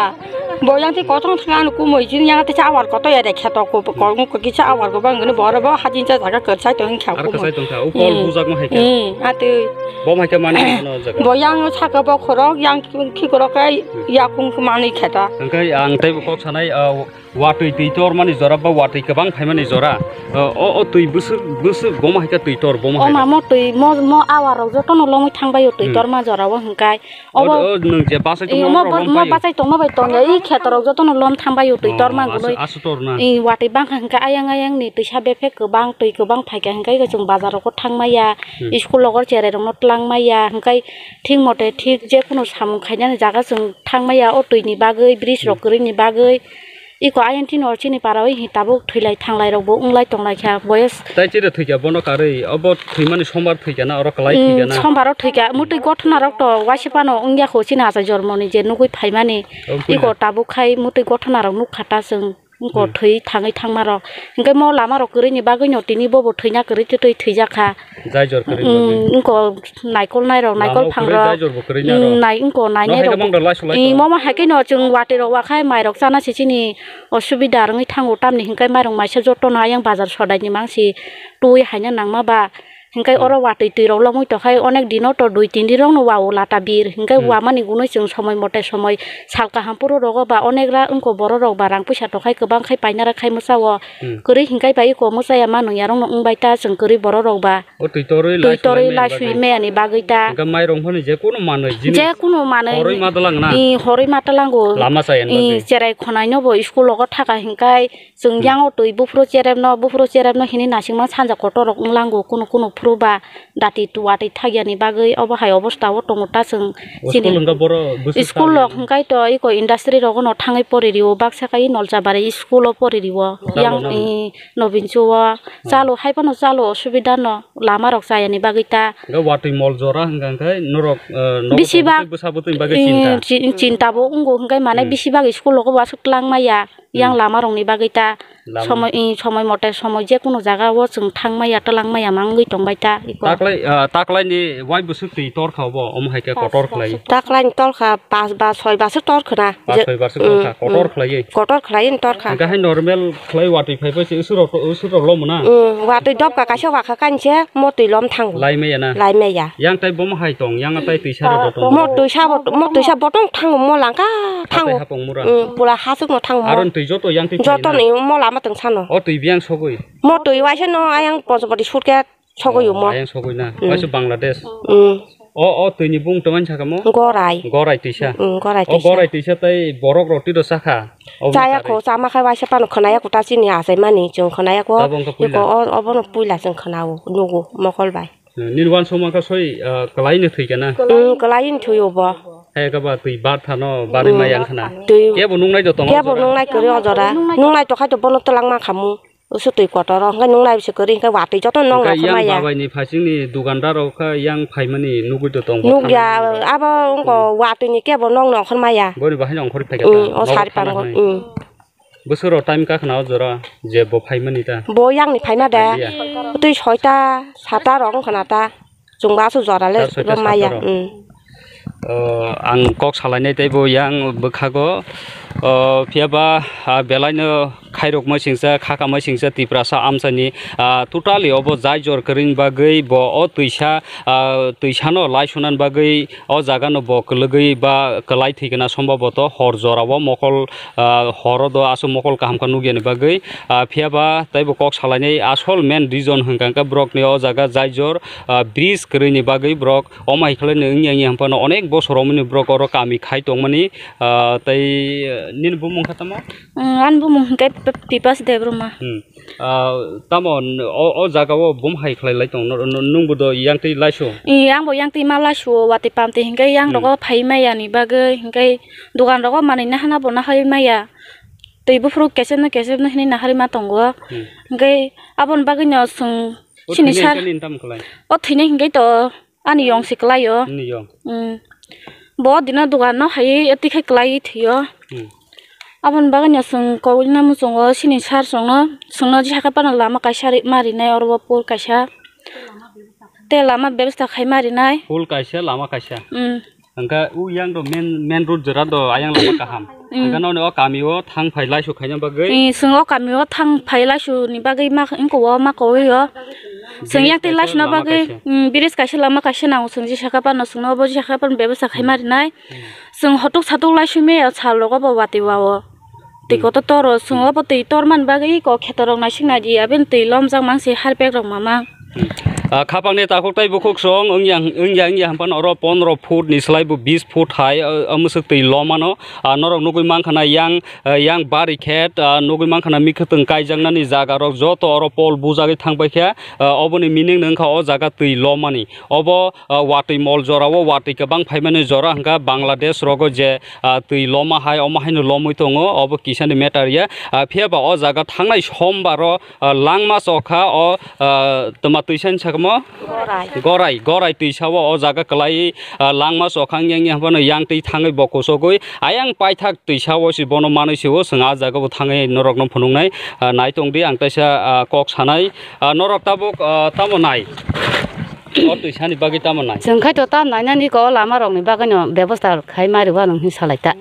Bo yang ti kosong thang ano kumui jin yang ti cha awar koto ya de kheto ko ko ko kisa awar ko bang ni boro bo hajin cha jaga kor sai tong kha kumui. Ar kasai tong kha, u kol bujak ma hai kha. Hmm, atui. Bo ma hai kha mani no jaga. Bo yang saka bo khorok yang khi khorok kai ya kung mani kheta. Ang kai ang tei bo kok sanai, ah, watui tui tor mani jora ba watui kwbang phai mani jora. Ah, o, o tui bwswk, bwswk bo ma hai kha tui tor bo ma hai kha. O ma mo tui mo, mo awar rok joto no lomwi thang bai o tui tor ma jora o hwnkhe. Obo, o, o, nwng je bachai tongma omo rok lom paio. Bachai tongma bai tong ya, i kheto rok joto no lom thang bai o twi tor ma gunoi. Asu tor na. I watwi bangkha hwnkhe ayang ayang ni twisa befek kwbang twi kwbang phaikha hwnkhe chwng bazar rogo thang maya, school rogo cherai rok no tlang maya hwnkhe thik mote thik jekunu samung khainani jaga chwng thang maya o twi ni bagwi bridge rok kwrwi ni bagwi. Iko ayang tini o chini para o hi tabuk thwilai thanglai rok bo wnglai tonglai kha boyes. Tai chiri thwikha bono karwi obo thwimani sombar thwikha na oro kwlai thwikha na. Sombar o thwikha mutwi gothona rok to waisa phano wngya kho chini achai jormo ni je nugwi phaimani. Iko tabuk khai mutwi gothona rok nukha ta chwng. Wngko Hmm. thwi thangwi thangma rok. Hinkhe mo lama rok kwrwini bagwi no tini bobo thwina kwrwi twi twi thwijak kha. Jai jor kwrwi bagwi. Wngko naikol nai rok, naikol Lama phang kwrwi rok. jai jor bo kwrwi na rok. Wng nai wngko nai No nai hai rok. khe bangda laisu lai Wng tong. Momo hai khe no chwng watwi rok wakhai mai rok chana se chini osubida wngwi thango tamni hinkhe mairok maisa joto no ayang bazar sodai ni mangsi twi haina nangma ba. Hinkhe Hmm. oro watwi twi rok lomwi tokhai onek dino to dui tin din rok no wao lata bir. Hinkhe Hmm. wamani gunui chwng somoi mote somoi sal kaham puro rogo ba onek ra wngko borok rok ba rang puisa tokhai kwbang khai paina ra khai mwsao. Hmm. Kwrwi hinkhe bai iko mwsaya manwi yarok no wngbai ta chwng kwrwi borok rok ba. O twi torwi Twi lai torwi sulaimani lai bagwi. sui meyani bagwi ta. Hinkhe mairok phano je kunu manwi jini Je kunu manwi. Horwi ma dalang na. I horwi ma talango. Lama chayani I bagwi. cherai khonai no bo school rogo thaka hinkhe Chwng Hmm. yang o twi buphuru cherep no, buphuru cherep no hini naisingma sanja kotor rok wng lango, kunu kunu phuru ba dati tuatwi thakya ni bagwi obo hai obostha o tongo ta chwng O chini school hwnkha boro bwswk school rok salya. Hwnkhe to eko industry rogo no thangwi pori rio, baksa kai nolsa bare school o pori rio, Chalo yang no. I nobinsu o chalo hai phano chalo osubida no lama rok chaya ni bagwi ta. Hwnkhe watwi mol jora hwnkha hwnkhe norok, eh, nogo Bisi tongo bak tei bwsa bwtwi bagwi i chinta. Chi-, chinta bo wngo hwnkhe mane Hmm. bisi bak school rogo bo aswk twlang maya. Yang Hmm. lama rokni bagwi ta Lama. Somoi, i, somoi mote somoi je kunu jaga o chwng thang maya, twlang maya ma wngwi tong bai ta iko. Taklai, ah, taklai ni wai bwswk twi tor kha obo, omo hai khe kotor khlai. Taklai ni tor kha, pas ba soi ba swk tor khna. Pas Je, soi ba swk tor kha, mm, kotor mm. Khlai. Kotor khlai ni tor kha. Hwnkhe hai normal khlai watwi phai phai se usuk rok, usuk rok lom na. Mm, watwi dopka kaisa wakha kainse mo twi lom thango. Lai maya na. Lai maya. Yang tai bomo hai tong, yang tai twi saro do tong. Mo twi sabo, mo twi sa botong thango, mo langka thango. Hatai hapong mura. Mm, pura hasuk no thango mo. Aron twi joto yang twi Joto phaina. Ni mo lama tong sano. O twi biyang sogwi. Mo twi waisa no ayang Panchapati surke sogwi Oh, mo. Ayang sogwi na. Mm. Waisa Bangladesh. Mm. O, o twi ni bung tong ani saka mo? Gorai. Gorai twisa. Mm, gorai O twisa. Gorai twisa tai borok rok twi do sakha. O Chaya bwsari. Kho, chama khai waisa pano khwnaya kuta chini achai mani chwng khwnaya ko. Tabok wngkha puila. Iko o, obono puila chwng khwnao, nugo mokol bai. Nini uansukma khe soi, ah, kwlai no thwi khe na? Mm, kwlai no thwi o bo. Hai khe ba twi bar thano barwi Mm. Maya wngkha na? Twi Kebo nungnai do tongo Kebo jora? Nungnai kwrwi o jora. Nungnai to khai to bono twlang ma khamu. Usu twi kotor o, hwnkhe nungnai se kwrwi hwnkhe watwi joto nong Hwnkhe rok yang maya. Babai ni phasing ni dukandar rok khe yang phaimani nugwi do tongo Nukya, thangnai abo wngkho Mm. Watwi ni kebo nong nong khon maya. Boni bahai no ongkhorwi phaikha Mm, ta? O Nogo sari thana pango, hwnwi. Mm. Bwswk rok time kakhna o jora je bo phaimani ta? Bo yang ni phaima de. Phailiya. Twi soita, sata rok wngkhana ta. Chwng ba aswk jora le Sar soita, rw maya. Sata rok. Mm. O, ang kok salainai tei bo yang bwkhago. O, phiya ba, a, belai no khairokma singsa, khakama singsa Tiprasa amchaini, a, totally obo jai jor kwrwini bagwi bo o twisa, a, twisano laisunani bagwi o jagano bo kwlwgwi ba kwlai thwikha na somboboto hor jorao mokol, ah, horo do aswk mokol kaham khe nukya ni bagwi, ah, phiya ba tei bo kok salainai asol main reason hwnkha hwnkhe borok ni o jaga jai jor, ah, bridge kwrwi ni bagwi borok omo hai khlai no wngya wngya hwnphano onek bosor romwi ni borok oro kami khai tongmani, ah, tei, eh, nini bumung kha tamo? Mm, ani bumung hwnkhe P-, Pipas Debbarma. Hmm. Ah, tamo n-, o, o jaga o bum hai khlai lai tong, no, no, nwng bo do yang twi laisu? I, ang bo yang twi ma laisu, watwi pam twi hinkhe yang Hmm. rogo phai maya ni bagwi, hinkhe dogan rogo manwi nahana bo nahai maya. Twi buphuru kesep no kesep no hinwi naharwi ma tongo. Hmm. Hinkhe aboni bagwi no chwng O sini thwinai sar hinkhe nini tamo khlai? O thwinai hinkhe to Ani yong se kwlai o. Nini yong. Mm. Bo dina dogan no hai twi khai kwlai thwi o. Hmm. Aboni bagwi no chwng kok rina muchungo sini sir chwng no, chwng no jesa khe phano lama kaisa ri-, ma rinai oro bo pool kaisa. Tei lama bebostha khai ma rinai. Pool kaisa, lama kaisa. Mm. Hwnkhe u yang do main, main road jora do ayang lama kaham. Mm. Hwnkhe noni o kami o thang phai laisu khaina bagwi. Eh, chwng o kami o thang phai laisu ni bagwi ma wngko o ma kowoi o. Chwng yang tei laisu na bagwi, mm, bridge kaisa lama kaisa nango chwng jesa khe phano chwng no obo jesa khe phano bebostha khai ma rinai. Chwng hotok satok laisu me o sal rogo bo watwi wa o. Twi kotor toro chwng obo twi tor man bagwi kok kheto rok naisik nai di aboni twi lomjak mang se harpek rok mamang. Ah, khapang ni takhuk tei bukhuk song wngya, wngya, wngya hwnphano oro pondro foot ni slai bo bis foot hai, ah, ah, mwswk twi lomano. Ah, norok nugwi mankha na yang, ah, yang bari khet, ah, nugwi mankha na mikhwtwng kaijaknani jaga rok joto oro pol bujagwi thangbai khe, ah, oboni meaning no wngkha o jaga twi lomani. Obo, ah, watwi mol jora o watwi kwbang phaimani jora hwnkha Bangladesh rogo je, ah, twi loma hai omo haino lomwi tongo, obo kisani matter ya. Ah, phiya ba o jaga thangnai sombar o, ah, langma chokha o, ah, twma twisa ni saka Mo? Gorai. Gorai, Gorai twisa o, o jaga kwlai, ah, langma chokhang yang yang phano yang twi thangwi bo kusugwi ayang paithak twisa o si bono manwi si o, chwng ah jaga bo thangwi norok no phunuknai, ah, nai tong di ang teisa, ah, kok sanai, ah, norok tabuk, ah, tamo nai? O twisani bagwi tamo nai? Chwng khai to tam nainani ko lama rok ni bagwi no bebosta khai mari wa nang hin salai ta.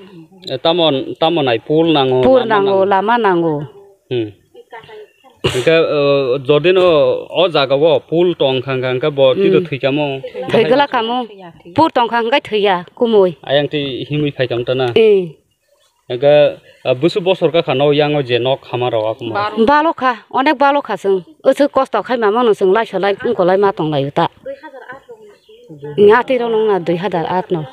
Eh, tamo, tamo nai, pool nango, Pool lama nango, nango. Lama nango. Hmm. Hingke, uh, jodi no o jaga o pool tong kha, hingke bo tito Hmm. thwi kamo. Thwi gala kamo. Pool tong kha hingke thwi ya, kumui. Ayang twi himui phai kamo ta na? Eh. Hingke, uh, busu bosor ka kha no yang o je nok khama rok akuma. Balo kha, onek balo kha chwng. Oso kosto khai ma mano chwng lai salai, wngkolai ma tong lai ta. Nya twi rok nung na dui hazar aat no.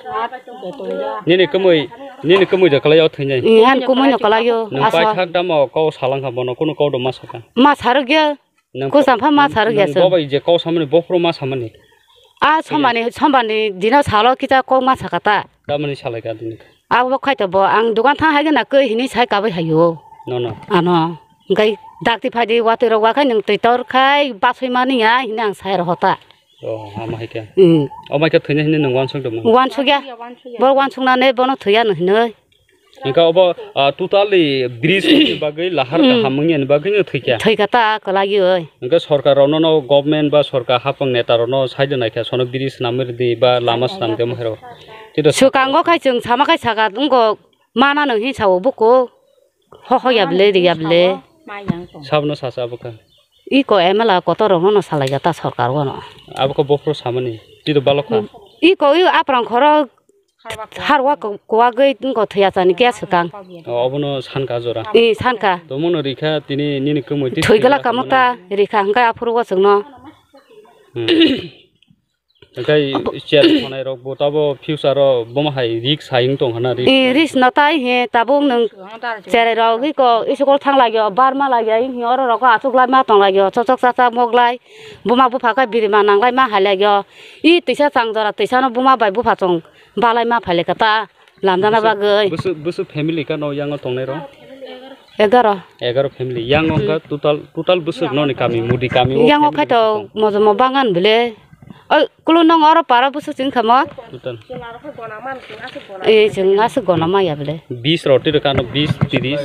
Nini kwmwi, nini kwmwi de kwlai o thwinai. Ngan kumui no kwlai o. Nung pai thak damo kau salang kha bono, kunu kau do ma saka. Ma sarok ya. Nung Kusam pha ma sarok ya nung sir. Bobai je kau samani, bophuru ma samani. A somani, somani dino salo kita kau ma saka ta. Tamani salai ka dini. Abo khai to bo ang dukan thang hai na koi hini sai kabai hayo. No, no. Ano. Ngai dakti phai di watwi rok wa khai nung twi tor khai basui mani ya hini ang sai ro hota. Oh, ama hai khe. Hmm. Ama hai khe thwina hini nung wansuk dong. Wansuk ya. Bo wansuk na ne bono thwiya no hinoi. Hingke obo, ah, totally bridge ni bagwi lahar Hmm. kaham wngya ni bagwi no thwikya. Thwikha ta kwlai oi. Hingke sorkar rok no, no government ba sorkar hapang neta rok no sai de naikha sono bridge swnamwi rwdi ba lama swnamdi omo hai rok. Tito Swkango khai chwng sama khai saka wngkok mana no hin sao buko ho ho ya bwle ri ya bwle. Sabno sasa abo kha. Iko M L A kotor rok no salai ya ta sorkar o no. Abo kha bophuru samani. Tito balok kha. Iko i aprang khoro harwa kwagwi wngkha thwiya chani khe swkang. O, obono sankha jora. I sankha. Tomono rikha tini nini kwmwi twi Thwi gala thwigala kamo ta rikha hwnkhe aphuru o chwngno. Hmm. Hwnkhe chair khonai rok bo tabo future o bomo hai risk hai wng tong hana risk. I risk no tai he tabuk nwng cherai rok iko school thang lai yo bar ma lai ya oro rok achuk lai ma tong lai yo chochok chachak mok lai buma bupha khe birima nang lai ma hai lai yo. I twisa chang jora twisa no buma bai bupha chong. Balai ma phaile kata lamjana bagwi. Bwswk, bwswk family kano yango tongnai rok? Egaro. Egaro family. Yango wngkha total, total bwswk noni kami, Mudi kami o Yango family khai to bwswk tong? Mojomo bangan bwle. Oi, kulu nong oro para bwswk chwng khamo? Total. Eh, chwng aswk gona maya bwle. Bis roti rok kano bis, tiris.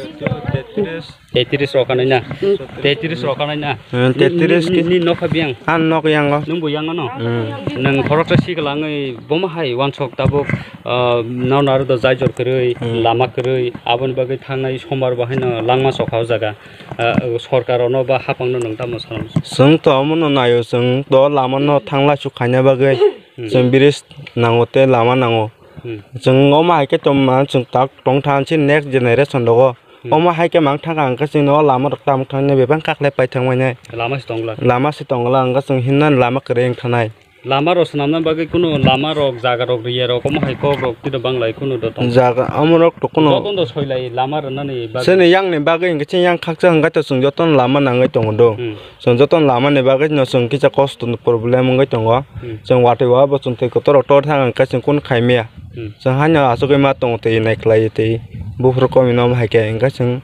Tetris rok kanai na. Hmm. Tetris rok kanai na. Hmm, tetris Ni, ni, ki- ni nokha biyang. An nok yango. Nungbo yango no? Hmm. Nung khoroksa siklangwi bomo hai wansok tabuk, ah, nao naro do jaijor kwrwi, Hmm. lama kwrwi, aboni bagwi thangnai sombar bo haino langma sokha o jaga. Ah, sorkar rokno ba hapang no nung tamo sanam? Chwng to omono naio, chwng to lama no thangla suk khaina bagwi. Hmm. Chwng bridge nango tei lama nango. Hmm. Chwng omo hai khe tongma chwng tak tong thansi next generation rogo. Hmm. Omo hai khe mang thang ang khe chwng o lama rok tamo thangni bebak kak le pai thang mani. Lama se tongla. Lama se tongla ang khe chwng hinna lama kwrwi wng thanai. Lama rok swnamna bagwi kunu lama rok jaga rok riya rok omo hai kok rok tiro banglai kunu do tong. Jaga omo rok to kunu. Jotono soilai lama rwnani bagwi. Chini yang ni bagwi hwnkhe chini yang khakcha hwnkhe to chwng jotono lama nangwi tongo do. Hmm. Chwng jotono lama ni bagwi no chwng kisa kosto ni problem wngwi tongo. Hmm. Chwng watwi wa bo chwng twi kotor rok tor thang ang khe chwng kunu khai maya. Hmm. Chwng haino achugwi ma tongo twi nai khlai twi buphuru komino omo hai khe hwnkhe chwng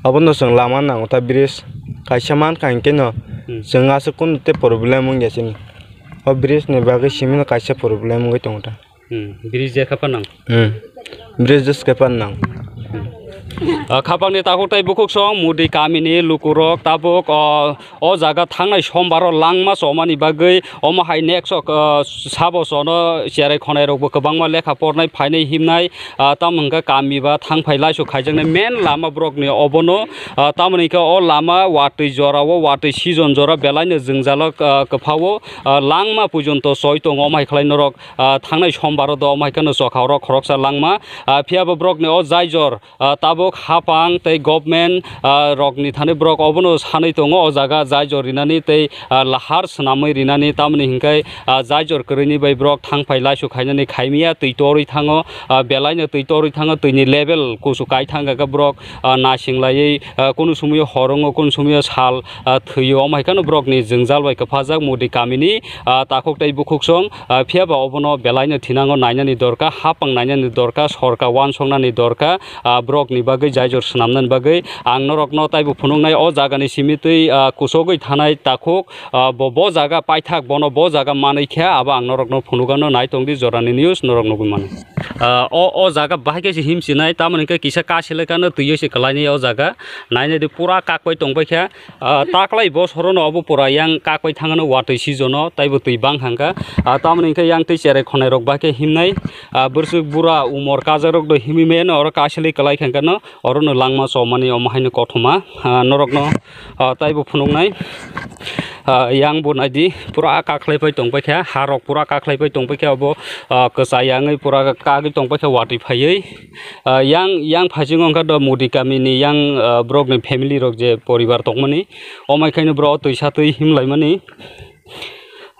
abono chwng lama nango ta bridge kaisa mankha hwnkhe no Hmm. chwng aswk kunu tei problem wngya chini. O bridge ni bagwi simi no kaisa problem wngwi tongo ta. Hmm, bridge je kha phanang. Hmm. Bridge je kha phanang. Ah, khapangni takhuk tei bukhuk song Mudi kamini lukurok tabuk, ah, o jaga thangnai sombaro langma chomani bagwi omo hai next, ah, sabo chono cherai khonai rokbo kwbangma lekha pornai phainai himnai, ah, tamo hwnkhe kami ba thang phai laisuk khaijaknai main lama borokni obono, ah, tamoni hwnkhe o lama watwi jorao watwi season jora belaino jwngjalo, ah, kwphao, ah, langma pujonto choi tongo omo hai khlai norok. Ah, thangnai sombaro do omo hai kheno chokha oro khoroksa langma. Ah, phiya bo borokni o jaijor, ah, tabuk hapang tei government, ah, rokni thani borok obono sanwi tongo o jaga jaijor rinani tei, ah, lahar swnamwi rinani tamoni hinkhe, ah, jaijor kwrwini bai borok thang phai laisu khainani khaimiya twi torwi thango, ah, belaino twi torwi thango twini level kusu kai thangkha khe borok, ah, naising laiwi, ah, kunu sumoyo hor wngo kunu sumoyo sal, ah, thwio omo hai kheno borokni jwngjal bai kwphajak Mudi kamini, ah, takhuk tei bukhuk song. Ah, phiya ba obono belaino thinango nainani dorkar, hapang nainani dorkar, sorkar wansoknani dorkar, ah, borokni bagwi. Jaijor swnamnani bagwi ang norokno taibo phunuknai, o jagani simi twi, ah, kusugwi thanai takhuk, ah, bo, bo jaga paithak, bono bo jaga manwi khe abo ang norokno phunukano, nai tongdi Jorani News norok nugwi mano. Ah, o, o jaga bahai khe se himsinai, tamoni khe kisa kaselekano twiwi se kwlainai o jaga, nainai di pura kakbai tongbai khe. Ah, taklai bosorono obo pura yang kakbai thangano watwi seasono, taibo twi bang thangkha. Ah, tamoni hwnkhe yang twi cherai khonai rok bahai khe himnai. Ah, bwswk bura umor kajarok do himwi mano oro kasili kwlai khankhe no orono langma chomani omo haino kothoma, ah, norokno, ah, taibo phunuknai. Ah, yang bo naidi pura kakhlai pai tongpai kha, harok pura kakhlai pai tongpai kha, obo, ah, kwchai yangwi pura kagwi tongpai kha watwi phaiwi. Ah, yang, yang phaisingo wngkha do Modi kamini yang, ah, borokni family rok je poribar tongmani, omai khaino borok twisa twi himlaimani.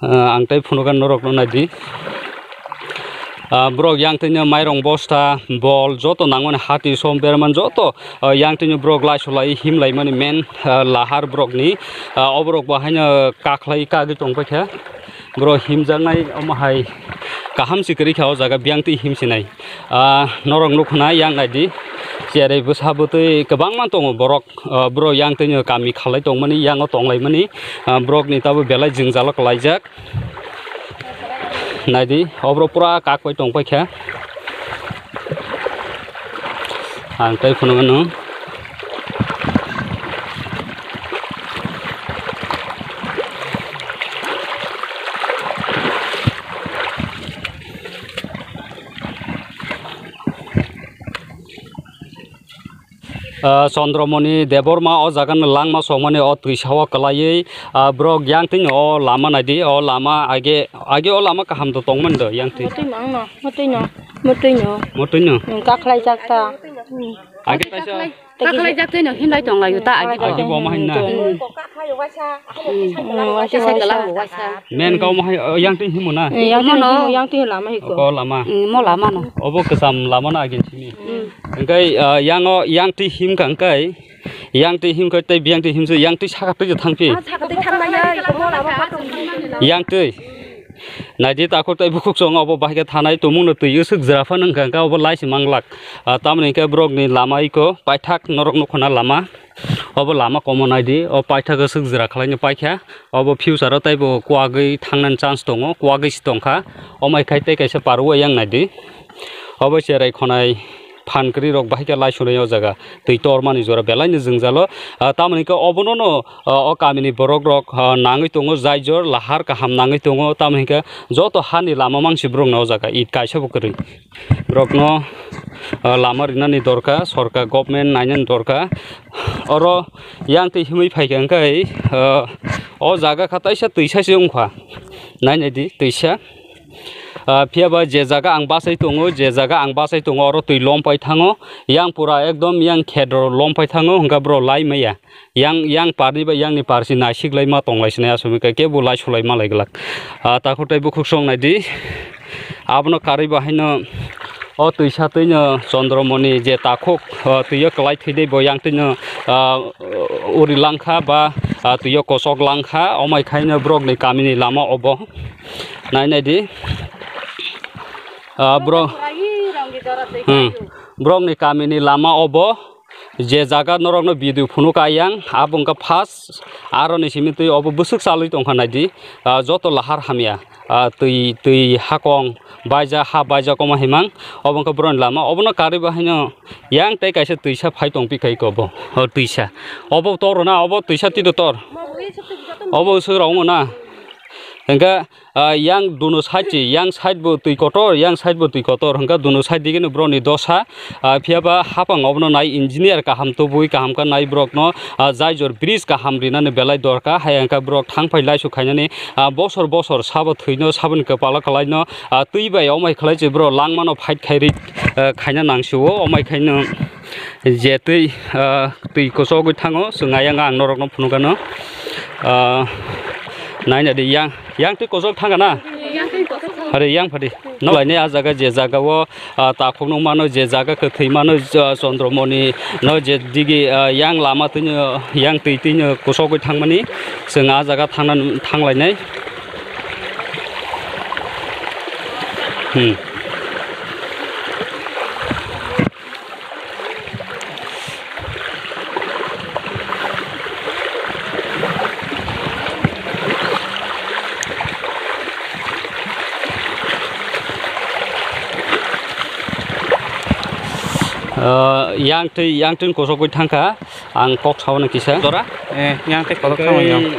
Ah, ang tei phunukha norokno naidi. Ah, borok yang twino mairong bosta, bol, joto nangmani hati som berman joto, ah, yang twino borok laisu lai himlaimani men, ah, lahar borokni, ah, oborok bo haino kakhlai kagwi tongpaikha. Borok himjaknai omo hai kaham se kwrwi kha o jaga biyang twi himsinai. Ah, norok nukha na yang naidi, cherai bwsa bwtwi kwbangma tongo borok, ah, borok yang twino kami khalai tongmani, yango tonglaimani, ah, borokni tabuk belai jwngjalo kwlaijak. Naidi, oborok pura kakbai tongpaikha. Ang tei phunukgano. Ah, Chandramoni Debbarma o jaga no langma songmani o twisa o kwlaiwi, ah, borok yang twi o lama naidi, o lama age, age o lama kaham do tongmani do yang twi. Motwi no, motwi no, motwi no. Motwi no? Hmm, kakhlai jak ta. Hmm. Age kaisa kakhlai jak twi no himlai tong laio ta age. Age bo ma hinna. Hmm. Hmm, waisa kaisa. Men kau ma hai, oh, yang twi himo na? Hmm, yang twi himo, yang twi lama hiko. Ko lama. Hmm, mo lama no. Obo kwcham lama na age sini. Hmm. Hingkai, ah, yango yang twi himkha hingkai, yang twi himkha tei biyang twi himse, yang twi saka twi thangphi. Ah, saka twi thangmaya, iko mo lama patung thangmani. Yang twi. Naidi takhuk tei bukhuk song obo bahai khe thanai tumungno twi swk jra phano wngkha, wngkha obo lai se manglak. Ah, tamoni hingke borokni lama iko paithak norok nukho na lama. Obo lama komo naidi, o paithak swk jra khwlaino paikha. Obo future o teibo kuagwi thangnani chance tongo, kuagwi se tongkha. Omai khai tei kaisa parwi yang naidi. Obo cherai khonai phan kwrwi rok bahai khe lai sunai o jaga. Twi tormani jora belai no jwngjalo. Ah, tamoni khe obono no, ah, o kamini borok rok, ah, nangwi tongo, jai jor lahar kaham nangwi tongo. Tamoni khe joto hani lama mangsi borok no o jaga it kaisa bo kwrwi. Borok no, ah, lama rinani dorkar, sorkar government nainani dorkar. Oro yang twi himwi phaikha hwnkhe, ah, o jaga kha taisa twisa se wngkha. Nainai di twisa. Ah, phiya ba je jaga ang bachai tongo, je jaga ang bachai tongo, oro twi lom pai thango, yang pura ekdom yang khet ro lom pai thango, hwnkha bro lai maya. Yang, yang parni bai yang ni parsi naisik lai ma tong lai sinai asomika kebo lai sulai ma lai glak. Ah, takhuk tei bukhuk song nai di. Abono karwi bo haino o twisa twi no Chandramoni je takhuk, ah, twi o kwlai thwi dei bo yang twi no, ah, uri langkha ba, ah, twi o kosok langkha, omai khaino borok ni kami ni lama obo. Nai nai di. Ah, borok, hmm, borok ni kami ni lama obo. Je jaga norok no video phunuk ayang, abo wngkha first, aro ni simi twi obo bwswk chalwi tongkha naidi, ah, joto lahar hamya, ah, twi, twi hakong baija, ha baija komo himang, obo wngkha borok ni lama, obono karwi bo haino yang tei kaisa twisa phai tong pikha iko bo, o twisa, obo tor na, obo twisa twi do tor, obo swk rok wngna, hingkhe, Ah, yang duno side se, yang side bo twi kotor, yang side bo twi kotor, hingkha duno side dige no borok ni dosa, ah, phiya ba hapang obono nai engineer kaham tubui kaham kha nai borok no, ah, jai jor bridge kaham rinani belai dorkar, hai hingkha borok thang phai laisu khainani, ah, bosor bosor sabo thwino saboni kwpalo kwlai no, ah, twi bai omai khlai se borok langma no fight khai ri, ah, khaina nang sio, omai khaino. Je twi, ah, twi kosogwi thango, chwng ayang ang norokno phunukgano. Ah, naina di yang, yang twi kosok thangana? Are yang phadi. Nolaini ah jaga je jaga o, ah, takhuk nukmano, je jaga kwthwi mano, ah, Chandramoni no je digi, ah, yang lama twino, yang twi twino kosogwi thangmani, chwng ah jaga thangna, thanglainai. Hmm. Ah, yang twi, yang twi kosogwi thangkha, ang kok sao nang kisa. Jora? Eh, yang twi kosok thangma yong.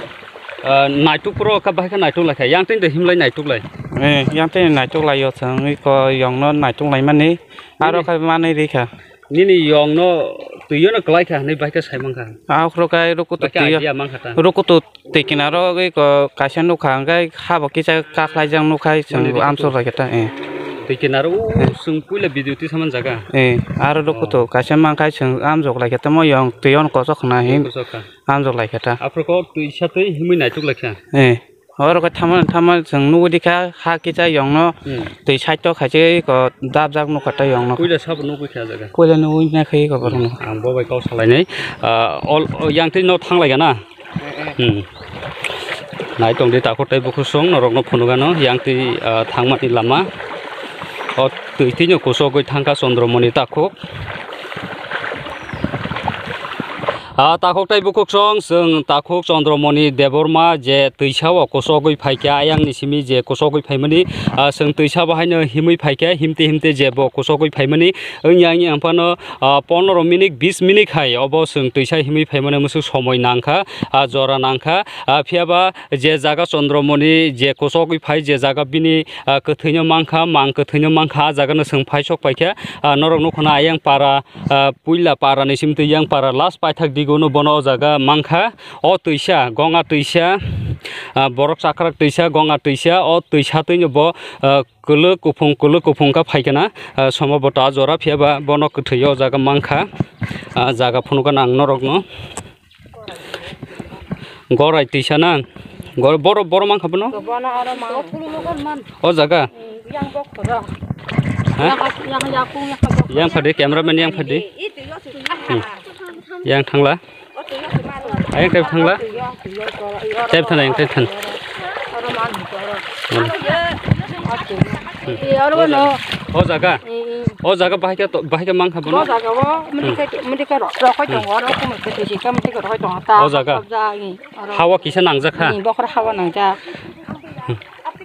Ah, naituk pro ka bahai kha naituk lai kha, yang twi de himlai naituk lai. Eh, yang twi naituk lai yo chang, iko yong no naituk lai mani, aro Nini? Kha mani ri kha. Nini yong no twi yo no klai kha, hinwi bahai kha sai man kha. Ah, khro kai ruku to Bahai kha twi yo. Idea man kha ta. Ruku to Twi kinaro oi ko kaisa nukha, hwnkhe habo kisa kakhlaijak nukha, chwng Mani amsok rikhe lai khe ta, eh. Twi kinaro Eh. Chwng puila video twi saman jaga. Eh, aro Oh. Kutu kaisa mankha, chwng amjok lai khe tamo yong twi on kosok khna hin Kosok kha. Amjok lai khe ta. Aphuru kok twi sa twi himwi naituk lai kha. Eh, oro khe thaman thaman chwng nugwi dikha, ha kisa yongno Hmm. Twi side o khaise ko dapjak nukha ta yongno. Puila sabo nugwi kha jaga. Puila nugwi na khe ko borokno. Ang bo bai kok salainai. Ah, ol, yang twi no thang lai gana. Hmm. Nai tong di takhuk tei bukhuk song norokno phunukgano yang twi, ah, thangmani lama. O twi twino kusugwi thangkha Chandramoni takhuk. Ah, takhuk tei bukhuk song, chwng takhuk Chandramoni Debbarma je twisa o kusugwi phaikha, ayangni simi je kusugwi phaimani, ah, chwng twisa bahaino himwi phaikha, himte himte je bo kusugwi phaimani, wngya wngya phano, ah, pondro minute, bis minute hai obo chwng twisa himwi phaimani mwswk somoi nangkha, ah, jora nangkha, ah, phiyaba je jaga Chandramoni je kusugwi phai, je jaga bini, ah, kwthwino mankha, mang kwthwino mankha, ah jagano chwng phai sok paikha, ah, norok nukho na ayang para, ah, puila para ni simi twi yang para last paithak digo no bono o jaga mankha, o twisa, gonga twisa, ah, borok chakrak twisa, gonga twisa, o twisa twino bo, ah, Kwlwk kuphung, kwlwk kuphung kha phaikha na, ah, somo bo ta jora phiyaba bono kwthwi o jaga mankha, ah, jaga phunukgana ang norokno. Gorai twisa na, gor-, boro, boro mankha bono? Bono oro mang. O jaga? Yang bok khoro. Ha? Yang, yang yakung, yang bok. Yang phadi, cameraman yang phadi. Hmm. Yang thangla. Ayang tep thangla. Tep thana, ayang tep thana. Hmm. O jaga. O jaga bahai khe to, bahai khe mankha bono. O jaga o, mudi khe, mudi khe rok, rok khai tongo, rok khai tongo, rok khai tongo, ta. O jaga. Hawa kisa nangjak kha. Bokhor hawa nangjak.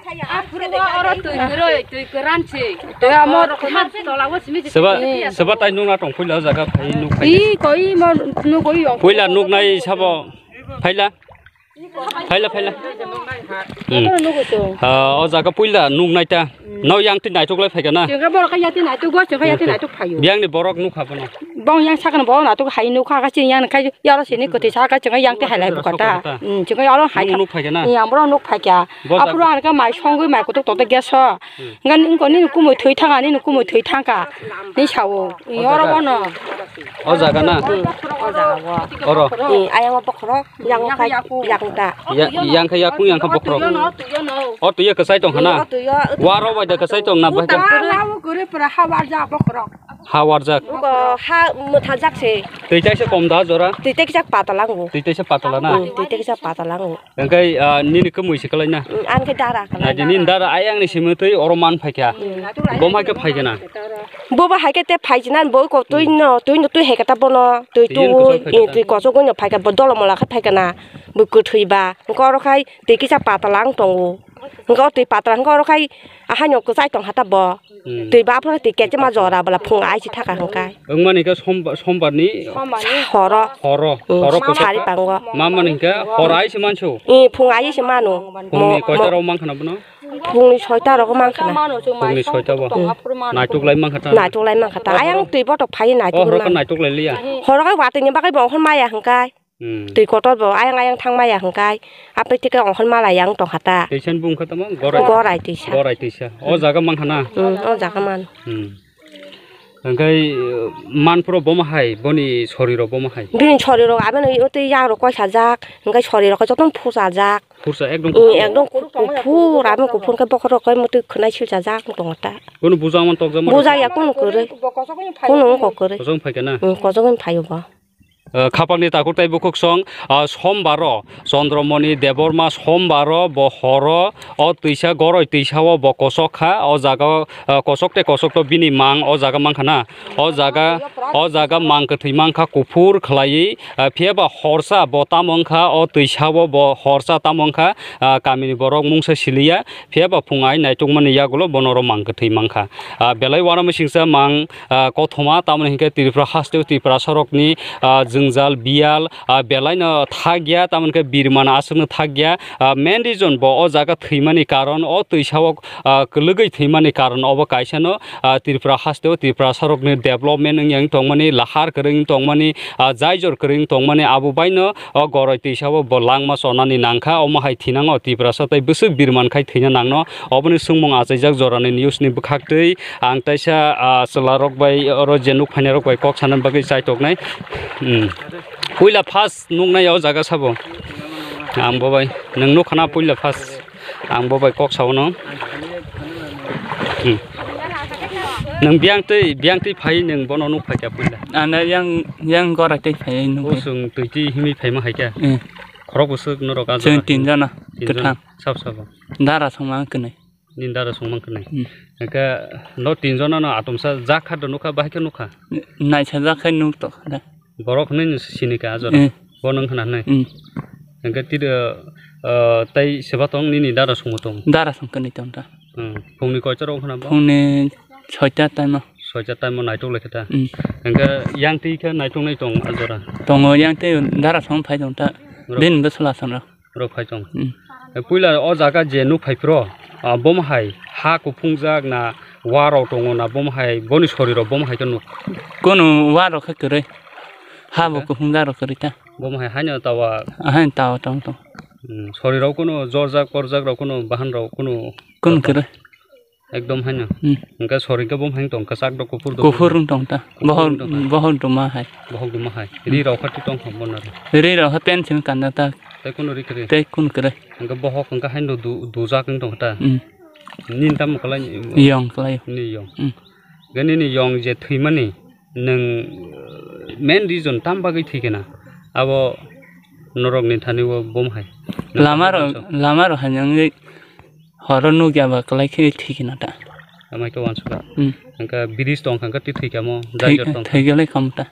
Aphuru oro twi kwrwi, twi kwran se. Twi amo rok ma tola o simi se. Seba, seba tai nukna tong puila o jaga phai nuk phai. I koi mo nuk koi yong. Puila nuknai sabo phaila. Phaila, phaila. Hmm. Ah, o jaga puila nuknai ta. No yang twi naituk lai phaikha na. Chwngkhe borok khe yati naituk go, chwngkhe yati naituk phaio. Biyang ni borok nukha bono. Bong yang sakno bo naituk hai nukha ka chini yang khai yaro sini kwtwi saka chwngkhe yang twi hai lai bukha ta. Hmm, chwngkhe oro hai nuk phaikha na. Yang borok nuk phaikha. Aphuru ang khe mai songwi mai kutuk tokte gas o. Ngan nini kumui thwi thangkha, nini kumui thwi thangkha. Ni sao. Oro bono. O jaga na? Hmm, o jaga o. Oro. Hmm, ayang o bokhorok, yang o khai, yang ta. Yang khe yakung, yang khe bokhorok. O twi o kwchai tong khana? Waro bai da kwchai tong na bai da? Lawo kwrwi pura ha warjak bokhorok. Ha warjak. Uko ha mwthajak se. Twi taisa kom da jora? Twi taisa patala ngo. Twi taisa patala na? Hmm, twi taisa patala ngo. Hwnkhe, ah, nini kwmwi se kwlai na? Mm, ang khe dara kwlai. Naidi nini dara ayang ni simi twi oro man phaikha. Mm. Bo mai khe phaikha na? Bo bo hai khe te phaijina bo ko twi no, twi no twi hai khe ta bono, twi twi no tu, kwchak phaikha eh, ta. Twi kochok no phaikha bo dolo mola khe phaikha na. Bo kwthwi ba. Hwnkhe oro khai twi kisa patala ang tongo. Hwnkhe o twi patala hwnkhe oro khai ahaino kwchai tong ha ta bo. Hmm. Twi ba aphuru twi kechema jora bwla phung ai si thaka hwnkhe. Wngmani khe somba-, sombarni Sombarni. Horo. Horo, Hmm, horo kwchak sari kha. Pango. Mamani hwnkhe hor ai si mansu. I phung ai si manu. Phungni Mo-, koita mo-, rok mankha na bono? Phungni soita rok mankha na. Phungni soita bo. Hmm. Naituk lai mankha ta. Naituk lai mankha ta. Ayang twi botok phai naituk. Oh, horo ma. Khe naituk lai liya. Horo khe watwi ni bagwi bo hwn maya hwnkhe. Hmm. Twi kotor bo ayang ayang thang maya hwnkhe, aphi thike ohon mala yang tongkha ta. Teisa ni bung khe tamo gorai. Gorai teisa. Gorai teisa. O jaga mankha na? Hmm, o jaga man. Hmm. Hwnkhe, uh, manphro bomo hai, boni soriro bomo hai. Bini soriro aboni twi yang rok koisa jak, hwnkhe soriro khe jotono phusa jak. Phursa ekdom Hmm, kuphur. Ekdom kuphur, aboni kuphur khe bokhorok khe motwi khwnai silsa jak tongo ta. Bono buja man tokjak man. Buja ya kono kwrwi. Kono wngkha kwrwi. Kosong phaikha na? Hmm, kosong phaio bo. Eh, khapangni takhuk tei bukhuksong, ah, Sombaro, Chandramani Debbarma Sombaro bo horo o twisa Goroi twisao bo kosok kha, o jaga, ah, kosok tei kosok to bini mang o jaga mankha na, o jaga, o jaga mang kwthwi mankha kuphur khlaiwi, ah, phiya ba horsa bo tamo wngkha o twisao bo horsa tamo wngkha, ah, kamini borok mungsa siliya, phiya ba phung ai naitukmani yagulo bono oro mang kwthwi mankha. Ah, belai uanamwi singcha mang, ah, kothoma, tamoni hinkhe Tripura hasteo Tiprasarokni, ah, jwngjal biyal, ah, belaino thakya, tamoni khe birmana aswkno thakya. Ah, main reason bo o jaga thwimani karon, o twisao, ah, kwlwgwi thwimani karon obo kaisano, ah, Tripura hasteo Tiprasarokni development wngya wng tongmani, lahar kwrwi wng tongmani, ah, jaijor kwrwi wng tongmani, abo baino o Goroi twisao bo langma chonani nangkha, omo hai thinango Tiprasa tei bwswk birman khai thwina nangno. Oboni swngmung achaijak jorani news ni bwkhaktwi ang teisa, ah, chwlarok bai oro je nuk phainairok bai kok sanani bagwi chaitoknai. Hmm. Puila first nuknai o jaga sabo. Ang bo bai nwng nukha na puila first. Ang bo bai kok sao no. Hmm. Nwng biyang twi, biyang twi phai nwng bono nuk phaikha puila. Ano yang, yang gora tei phai nuk. Bo chwng twi twi himwi phaima haikha. Hmm. Khorok bwswk norok a jora. Chwng tin jona. Tin jona. Kwthang. Sab sabo. Dara songma kwnwi. Nini dara songma kwnwi. Hmm. Hwnkhe no tin jona no atomsa jak kha do nukha, bahai khe nukha? Naisa jak khai nuk tokha da. Borok hwnwi no sini kha a jora. Hmm. Bo nwng khna hwnwi. Hmm. Hwnkhe tida, ah, tei seba tong nini dara songma tong? Dara song kwnwi tong ta. Hmm. Phungni koita rok khna bo? Phungni soita time o. Soita time o naitok lai khe ta. Hmm. Hwnkhe yang twi khe naitok nai tong a jora? Tongo, yang twi dara song phai tong ta. Bini bwsla song rok. Rok phai tong. Hmm. E, puila o jaga je nuk phai phro, ah, bom hai ha kuphungjak na, wa rok tongo na, bom hai boni sori rok bom hai khe nuk? Kunu wa rok khe kwrwi. Ha bo kuphungjak rok kwrwi ta. Bom hai haino tawa? Ahaino tawa tong tong. Hmm. Sori rok kunu jorjak porjak rok kunu bahan rok kunu? Kunu kwrwi. Ekdom haino. Hmm. Hwnkhe sori khe bumhang tong, kwchak do, kuphur do. Kuphur wng tong ta. Kuphur bohol wng tong ta. Bohol duma hai. Bohol duma hai. Hmm. Ri rok kha twi tong kha bono. Ri rok kha pen simi kanda ta. Tei kunu ri kwrwi. Tei kun kwrwi. Hwnkhe bohok hwnkhe haino du-, dujak wng tong kha ta. Hmm. Nini tamo kwlai? Yong kwlai. Nini yong. Hmm. Hwnkhe nini yong je thwimani nwng main reason tam bagwi thwi khe na? Abo norok ni thani o bom hai. Lama rok, lama rok hai wngwi Horo nukya ba kwlai khe thwi khe na ta. Amai khe uansukha. Hmm. Hwnkhe bridge tong kha, hwnkhe twi thwi kha mo, thwi, jai jor tong kha. Thwi khe lai kha mo ta.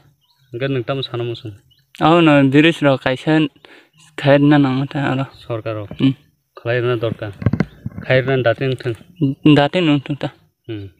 Hwnkhe nwng tamo sana muchung? Abono bridge rok kaisa khairna nangma ta aro. Sorkar rok. Hmm. Khlairna dorkar. Khairna dati wngthung. Dati wngthung ta. Hmm.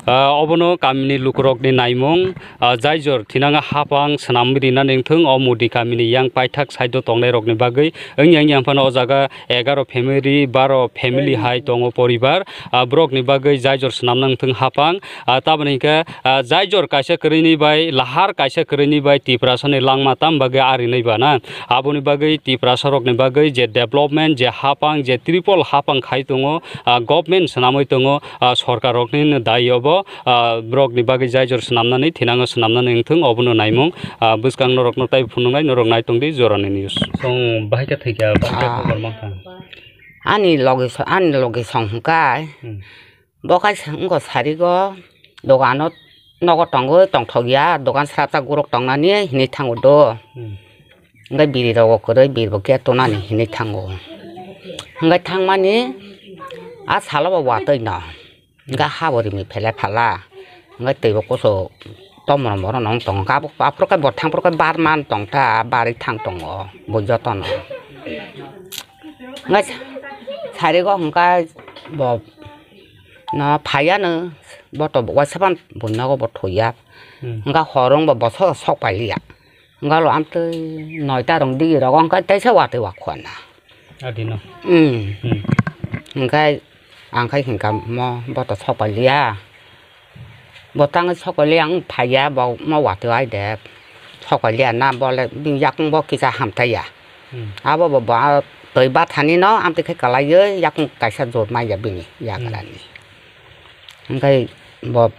Ah, obono kamini lukurokni naimung, ah, jai jor thinanga hapang swnamwi rinani wngthung, o Modi kamini yang paithak side o tongnairokni bagwi. Wngya wngya phano o jaga egaro family, baro family hai tongo poribar. Ah, borokni bagwi jai jor swnamna wngthung hapang. Ah, tamoni hinkhe, ah, jai jor kaisa kwrwini bai, lahar kaisa kwrwini bai Tiprasani langma tam bagwi arinai ba na. Aboni bagwi Tiprasarokni bagwi je development, je hapang, je triple hapang khai tongo, ah, government swnamwi tongo, ah, sorkar rokni no dai obo, ah, borok ni bagwi jai jor swnamnani thinango swnamnani wngthung obono naimung, ah, bwskang norok no tai phunuknai norok nai tongdi jorani news. Chwng bahai khe thwikha, bahai khe Ah. Khobor mankha. Ani loge so-, ani loge song hwnkhe Hmm. bo kaisa wngkha sarigo dogano nogo tongwi tongthokya dogan srapsa guruk tongnani hinwi thango do. Hmm. Hwnkhe biri rogo kwrwi biri bo khe tonani hinwi thango. Hwnkhe thangmani a salo bo watwi no. Hwnkhe ha bo rimi phele phala. Hwnkhe twi bo kusu tomoro moro no wng tongo. Hwnkhe abo aphuru khe bo thang phuru khe bar man tong ta, barwi thang tongo bo jotono. Hwnkhe sarigo hwnkhe bo no phaiya no bo to waisa phano bo nogo bo thuya. Hmm. Hwnkhe horo wng bo boso sok pai liya. Hwnkhe alo amtwi noita rong digi rogo hwnkhe teisa watwi wa khwana. Adino. Hmm. Hmm. Hwnkhe ang khai hwnkha mo bo to sok pai liya. Bo tangwi sok pai liya, ang phaiya, bo mo watwi ai de. Sok pai liya na, bo le bini yakung bo kisa hamtaiya. Hmm. Abo bo, bo twi bathani no amtwi khe kwlaiwi yakung kaisa jor manya bini yagrani. Hmm. Hwnkhe bo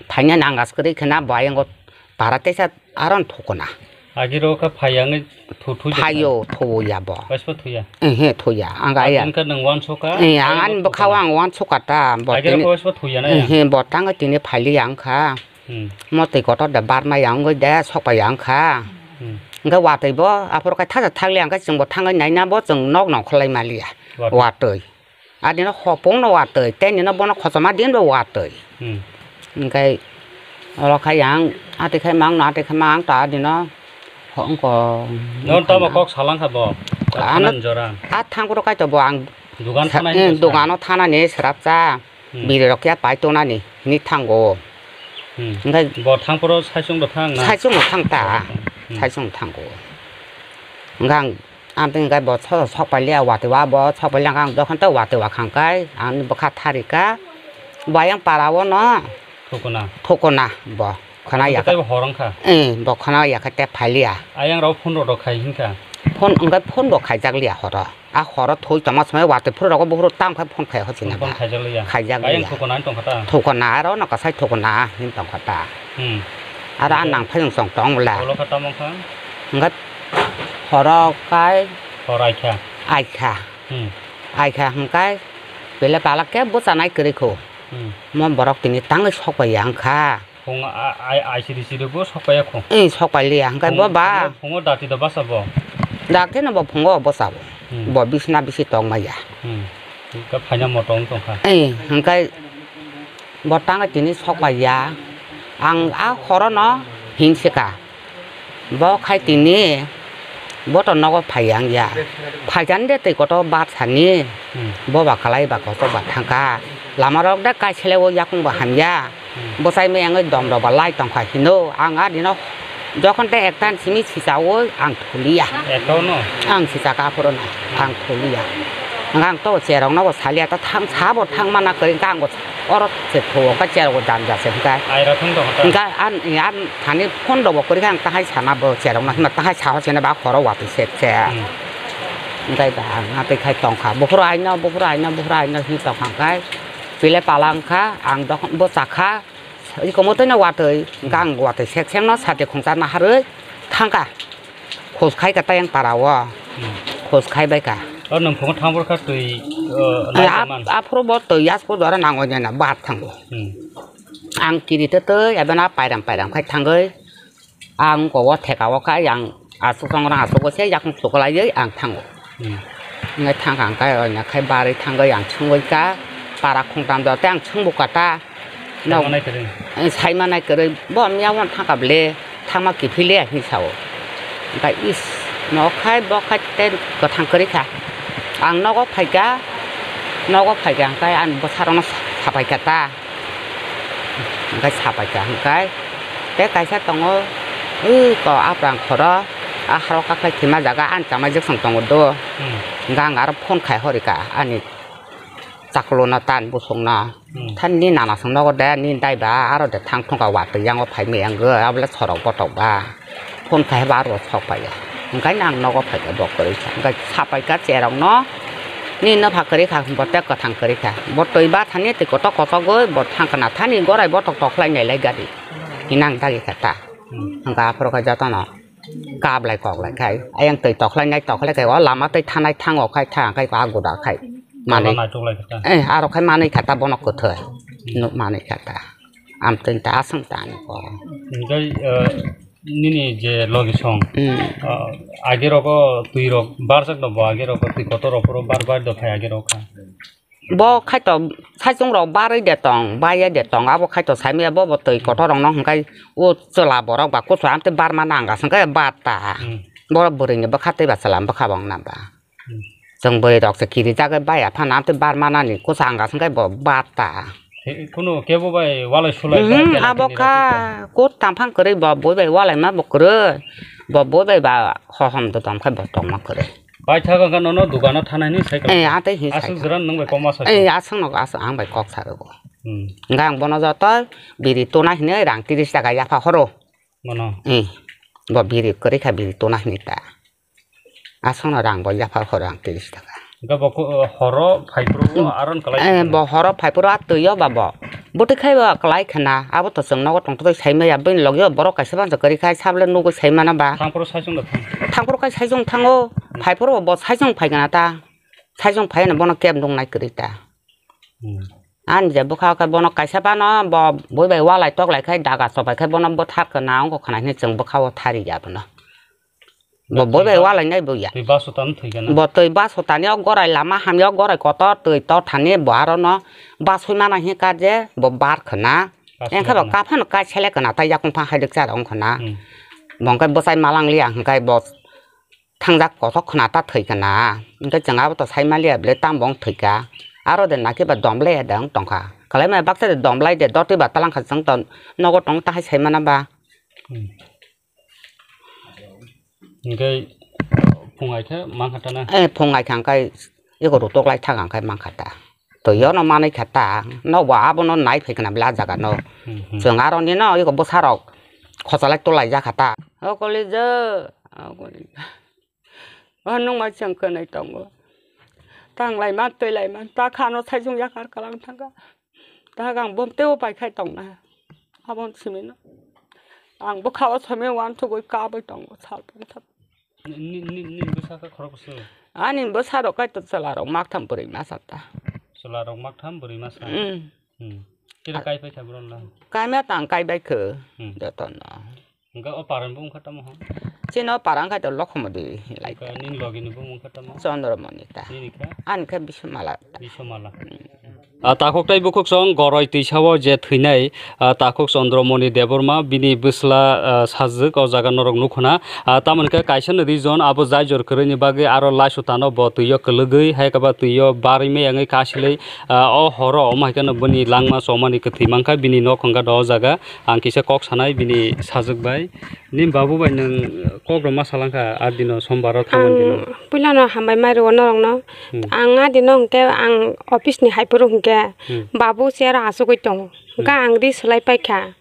phaina nangas kwrwi khe na bo ayang o para teisa Aron thukuna. Agiro kha phai yang thu thu. Phaio thuya bo. Waiswa thuya. Ehe thuya. Ang ga ya. Ang ka nang wan soka. Eh, ang an bwkha ang wan soka ta. Agiro kha waiswa thuya na ya. Ehe bo tang tini phaili yang kha. Hmm. Mo tei kotor da barma yang goi da sokpa yang kha. Hmm. Hwnkhe watwi bo aphuru khai thaja thakliya, hwnkhe chwngbo thangwi naina bo chwng nok nongkhorlai maliya. Watwi. Watwi. Adino hopung no watwi, tei nino bono khochoma din bo watwi. Hmm. Hwnkhe oro khai ang, atwi khai mang no, atwi khai mang ta adino ho-, wngko. Non tamo kok salang kha bo? Ano Thanan jora. A thangphuru kaitor bo ang Dugan sa-, thana eh, hinwi sa. Dugano thanani srapsa. Hmm. Biri rok ya pai tonani hini thango. Hmm. Hwnkhe bo thangphuru saichung do thang na? Saichung no thang ta. Hmm. Saichung thango. Hwnkhe ang, ang tini kai bo sok, sok pai liya watwi wa bo sok pai liya ang dokhon tei watwi wa khang kai ang bwkha thari ka. Bo ayang para o no. Thukuna. Thukuna bo. Khana ya. Tei bo hor wngkha. Eh, bo khana ya khe tei phai liya. Ayang rok phone rok khai hinkha. Phone wngkhe phone bo khaijak liya horo. A horo thoi tongma swmai watwi phuru rogo buphuru tang khai phone khai hochina. Phone ba. Khaijakliya. Khaijakliya. Ayang thukuna tongkha ta? Thukuna aro no kasai thukuna hin tongkha ta. Hmm. Aro a nang phai wng song tong bwla. Olo kha tamo kha? Hwnkhe horo kai. Hor aikha. Aikha. Hmm. Aikha hwnkhe bele pala kebo chanai kwrwi kho. Hmm. Mo borok tini tangwi sok bai ya wngkha. Phung a, a, I C D C D bo sok paiya kho. Ei, sok pai liya, hwnkhe bo ba. Phungo dati do basa bo. Dati no bo phungo bo sabo. Hmm. Bo bisna bisi tong maya. Hmm. Ka phaina moto wng tongkha. Ei, hwnkhe bo tangwi tini sok paiya. Ang a horo no hinsika. Bo khai tini bo to nogo phai yang ya. Phai jan de tei koto bat sani. Hmm. Bo ba kalai ba koto ba thangka. Lama rok de kai sele o yakung ba hamya. Hmm. Bwsai meyangwi dom rok ba lai tongkha hino, ang adino jokhon tei ekta simi sichaui ang thuliya. Ekta no? Ang sichaka aphuru no, ang thuliya. Ang, ang to cherok no bo saliya, to thang sabo thang mana kwrwi, ang bo oro se thuo, ka cherok bo danja se hwnkha. Ai rok thung tong ta? Hwnkha an, an thani phone rok bo kwrwi kha, ang tahai sana bo cherok no hima tahai saho sene ba khoro watwi sek se. Hmm. Hwnkhe ba ang atwi khai tongkha. Buphuru aino, buphuru aino, buphuru aino hini tongkha hwnkhe. Chwle pala wngkha, ang dokhon bo chakha, ikomo tei no watwi, hwnkhe ang watwi sek sek no sati khungsa naharwi thangkha. Khus khai kha tei ang para o. Hmm. Khus khai bai kha. O nwng phungo thangphuru kha twi, o, Eh, nai ap-, man. Aphuru bo twi asuk jora nangwi nai na bar thango. Hmm. Ang kiri tei twi, ebe na pairam pairam khai thangwi. Ang ko o theka o kha, yang asuk song rang asuk o se yakung suklaiwi ang thango. Hmm. Ngai thang ang kai o na khai barwi thangwi ang chwngwi ka para khungtam do tei ang chwngbu kata. No, saima nai kwrwi. Eh, saima nai kwrwi. Bo miya wan thangka ble, thangma kiphile hin sao. Hwnkhe is, no khai bo khai tei kwthang kwrwi kha. Ang nogo phaikha, nogo phaikha hwnkhe ang bwsarokno sapai kha ta. Hwnkhe sapai kha hwnkhe tei kaisa tongo, ui ko aprang khoro, a haro kakhai thwima jaga ani chamai jeksong tongo do. Hmm. Hwnkhe ang aro phone khai hori kha ani chaklona tan bosongno. Hmm. Than ni nana song nogo de, ni dai ba aro de thang thung kha watwi yango phai meyang go, abole sorok botok ba. Phone khai ba aro sok paiya. Hwnkhe ang nogo phaikha bo kwrwi kha. Hwnkhe sapai kha cherok no. Ni no pha kwrwi kha, bo tei kwthang kwrwi kha. Bo twi ba thani twi kotok kochogwi bo thang kana thani gorai botok tok khlai nai lai gari. Hinang dagi kha ta. Hmm. Hwnkhe aphuru khe jotono kap lai kok lai khai. Ayang twi tok khlai nai tok khlai khai o lama twi thanai thango khai thang khai ba guda khai. Manwi. Tola naitok lai kha ta. Eh, aro khai manwi kha ta bono kwthwi. Hmm. Nuk manwi kha ta. Amtwini ta aswng ta ani bo. Hwnkhe, eh, nini je logi song, hmm, eh, age rogo twi rok barjak no bo, age rogo twi kotor rok phuru bar bar do phai age rok kha. Bo khaito saichung rok barwi de tong, baiya de tong, abo khaito saimaya bo, bo twi kotor rok no hwnkhe o chwla borok ba kuchuk amtwi barma nang aswk khe bar ta. Hmm. Borok bwrwi ni bwkha tei ba chwla ni bwkha bo wng nang ba. Hmm. Chwng bwrwi rok se kirijagwi bai aphano amtwi bar manani kwchang aswk khe bo bar ta. He, kunu kebo bai walai sulai bai. Mhm, kela abo kini kha rok kut tamphang kwrwi bo bui bai walai ma bo kwrwi. Bo bui bai ba hohom do tong khe bo tongma kwrwi. Paithak wngkha nono dukano thanai hinwi sai kwlai. Eh, atwi hinwi sai kwlai. Aswk jora nwng bai kok ma sai. Eh, aswk no aswk ang bai kok sa rwgo. Hmm. Hwnkhe ang bono joto biri tuna hinwi rang tris taka yapha horo. Bono? Eh, bo biri kwrwi kha biri tuna hinwi ta. Aswkno rang bo yaphar horo ang tris taka. Hwnkhe bo ko-, horo phaiphuru bo aron kwlai. Eh, bo horo phaiphuru a twi o ba bo. Bwtwi khai bo kwlai khna. Abo to chwng nogo tongthoktwi sai maya. Bini logi o borok kaisa bansa kwrwi khai sabole nugwi sai mano ba. Thangphuru saichung da thang. Thangphuru khai saichung thango. Hmm. Phaiphuru bo saichung phai gana ta. Saichung phai no bono keb nung nai kwrwi ta. Hmm. Ani je bwkha o khe bono kaisa phano bo bui bai walai tok lai khai daga chobai khai bono bwthar khna ongkho khna hinwi chwng bwkha o thari ya bono. Bo boi bai walai nai bo ya. Twi baso tamo thwi kana? Bo twi baso tani o gorai lama hamya o gorai kotor twi to thani bo aro no basoi mana hi ka je bo bar khna. Basoi engkhe bo khna. Kaphano kai sele khna ta yakung pha hai dik cha rong khna. Hmm. Bo engkhe bwsai malang liya hwnkhe bo thangjak kothok khna ta thwi kana. Hwnkhe chwng abo to sai maliya bwle tamo bo wng thwi ka. Aro de nakhe ba dom lai ya de wng tong kha. Kwlai ma baksa de dom lai de dotwi ba talang kha chwng to nogo tong ta hai sai mana ba. Hmm. Hwnkhe phung ai khe man kha ta na? Eh, phung ai kha hwnkhe eko rutok lai thak hwnkhe man kha ta. Twi yono manwi kha ta, nokbo abono nai phai khna bwle ah jaga no. Hmm, hmm. Chwng aro nino eko bwsarok khochalai tulaijak kha ta. O koli je, o koli je. O nungma chwng kwnwi tongo. Tang laima, twi laima, ta khano saichung yakar kalang thangkha. Ta gang bom teibo pai khai tongna. Abon simino. Ang bwkha o somi uansugwi kabwi tongo sal pungthak. Ni, ni, ni, ni bwsa khe khorok bwswk? Ani bwsa rok kai to chwla rok maktham bwrwi masa ta. Chwla rok maktham bwrwi masa? Mm. Hmm. Kira kai pai kha bwrwng la? Kaimya tang kai bai kho. Hmm. Joto no. Hwnkhe o parani bumung khe tamo hwn? Chini o para wngkha to Lokhomodi lai. Hwnkhe nini logi ni bumung khe tamo? Chandramoni ta. Nini khe? Ani khe Biswamala. Biswamala. Hmm. Ah, takhuk tei bukhuk song Goroi twisao je thwinai, ah, takhuk Chandramoni Debbarma bini bwsla, ah, sajwk o jaga norok nukhuna. Ah, tamoni khe kaisa ni region abo jai jor kwrwini bagwi aro laisutano bo twio kwlwgwi, hai khe ba twio barwi meyangwi kasilwi, ah, o horo omo hai kheno bini langma chomani kwthwi mankha, bini nok hwnkha do o jaga. Ang kisa kok sanai bini sajwk bai. Nini babu bai nwng kok rwma salangkha, a dino sombar o thangmani dino. Ang puilano hambai mai rwo norokno. Hmm. Ang a dino hwnkhe ang office ni hai phuru hwnkhe Hmm. babu chair o achugwi tongo. Hwnkhe Hmm. ang ri swlai paikha.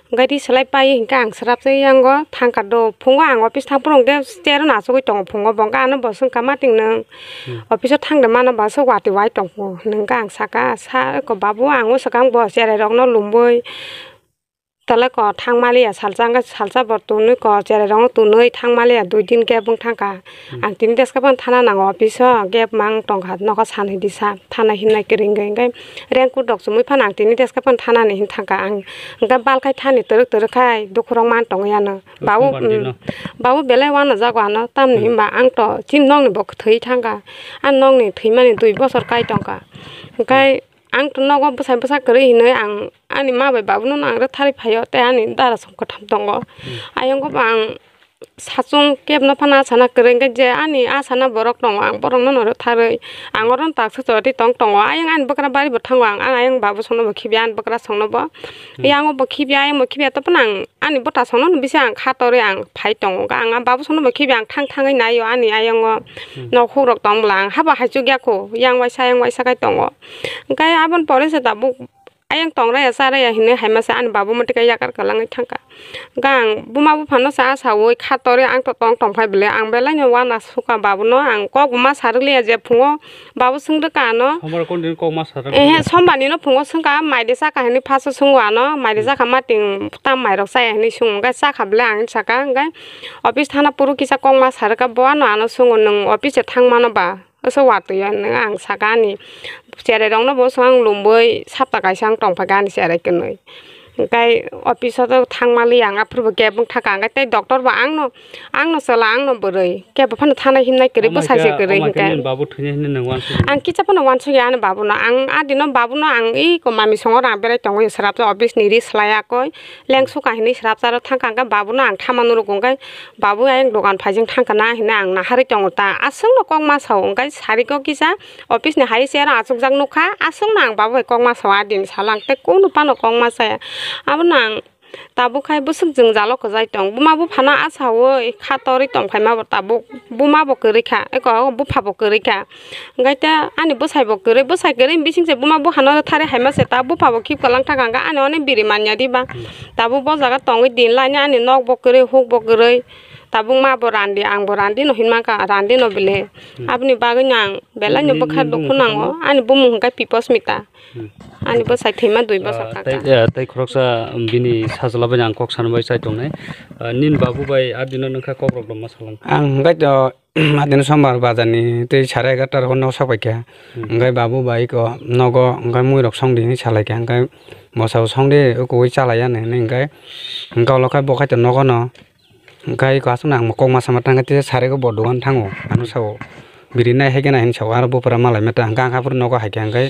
Hwnkhe ri swlai pai hwnkhe ang swrapsa yango thangkha do. Phungo ang office thang phuru hwnkhe chair o achugwi tongo phungo. Bo hwnkhe ano bo swngkha, "Mating nwng Hmm. office o thangde mano ba swk watwi wai tongkho?" Hwnkhe ang saka, "Sa eko babu, ang o swkang bo cherai rokno lumwi." Tole ko thang maliya salsa, hwnkhe salsa bo tunwi ko cherai rokno tunwi thang maliya, dui din gap wng thangkha. Hmm. Ang tini teska phano thana nango office o, gap mang tongkha, nokha sanwi disa, thana himnai kwrwi wngwi, hwnkhe raincoat rok chumui phano ang tini teska phano thana ni hin thangkha ang. Hwnkhe bal khai thani twrwk twrwk khai dukhurok man tongwi ano. Babu, Sombar dino. Mm, babu belai uanajago ano, tamni Hmm. himba ang to chini nokni bo kwthwi thangkha. Ang nokni thwimani dui bosor kai tongkha. Hwnkhe Ang to nogo bwsai bwsa kwrwi hinwi ang ani ma bai babuno no ang rwtharwi phaio, tei ani dara song kwtham tongo. Hmm. Ayongo bo ang sachung kebno phano achana kwrwi, hwnkhe je ani achana borok tongo, ang borokno no rwtharwi ang oro no tak sachorti tong tongo. Ayang ani bwkra bari bo thango, ang ani ayang babu songno bo khibiya, ani bwkra songno bo. Hmm. Yango bo khibiya, ayang bo khibiya, to phano ang ani bwta songno no bisi ang kha torwi ang phai tongo. Ang babu songno bo khibiya, ang thang thangwi naio ani ayango. Hmm. Nok hukrok tong bwla ang habo haichuk ya kho, yang waisa yang waisa khai tongo. Hwnkhe aboni pore se tabuk ayang tong raya cha raya hinwi hai masa ani babu mwtwika yakar kwlangwi thangkha. Hwnkhe ang buma buphano cha sawi kha torwi ang to tong tong phai bwle, ang belai no uana sukha babuno, ang kok bo ma sa rwliya je phungo babu swng rwkha ano. Sombar kon din kok ma sa rwkha? Ehe, sombar ni no phungo swngkha, mai de chakha hinwi first o swngo ano, mai de Hmm. chakha mating tam mai rok chaya hinwi swngo, hwnkhe chakha bwle ang sakha, hwnkhe office thana phuru kisa kok ma sa rwkha, bo ano ano swngo, "Nwng office se thang mano ba?" Oso watwi ya nang ang saka ani cherai rokno bo swng lubui sapta kaisa ang tongphaikha ani cherai kwnwi. Hwnkhe office o thangmali ang aphuru bo kebo wngthaka hwnkhe tei doctor bo angno, angno chwla angno bwrwi kebo phano thana himnai kwrwi bwsai se kwrwi hwnkhe. Nini babu thwinai hinwi nwng uansukya? Ang kisa phano uansukya ani babuno. Ang adino babuno ang iko mami songo rang berai tongo swrapsa office ni ri swlaiya koi. Lengsu kahinwi swrapsa ro thangkha hwnkhe babuno ang thama nurugo hwnkhe babu ayang dogan phaijwng thangkha na hinwi ang naharwi tongo ta. Aswkno kok ma sao hwnkhe sariko kisa office ni hai chair o achukjak nukha. Aswkno ang babu bai kok ma sao, a din salo ang tei kunu phano kok ma saya. Abono ang tabuk khai bwswk jwngjalo kwchai tong. Buma buphano achaui kha torwi tongphaima bo tabuk. Buma bo kwrwi kha, eko bupha bo kwrwi kha. Hwnkhe ta ani bwsai bo kwrwi, bwsai kwrwi bising se buma buphano rwthari hai ma se ta bupha bo khip kwlang thangkha, hwnkhe ani oni biri manya diba. Hmm. Tabuk bo jaga tongwi din lainai ani nok bo kwrwi, huk bo kwrwi. Tabuk ma bo randi, ang bo randi no hinma kha, randi no bile. Hmm. Aboni bagwi no ang belai no bwkha dukhu nango. Ani bumung hwnkhe Piposmita. Hmm. Ani bwsai thwima dui bosor thangkha. Ah, tei, ah, tei khoroksa bini sajla bai ang kok sana bai chai tongnai. Ah, nini babu bai a dino nokha kok rok rwma salang. Ang hwnkhe to Adino sombar bazar ni tei sare egarta rok nok sak paikha. Hmm. Hwnkhe babu bai eko nogo hwnkhe mui rok songdi hinwi salaikha. Hwnkhe bwsao songdi eko ui chalaiya hinwi hwnkhe, hwnkhe ulo khe bo khaito nogo no Hwnkhe eko aswkno ang kok ma sama tangkhe tei sari khe bo dogan thango, ano sao biri nai hai khe nai hinwi sao, aro bupra malai mata hwnkhe ang aphuru nogo hai khe hwnkhe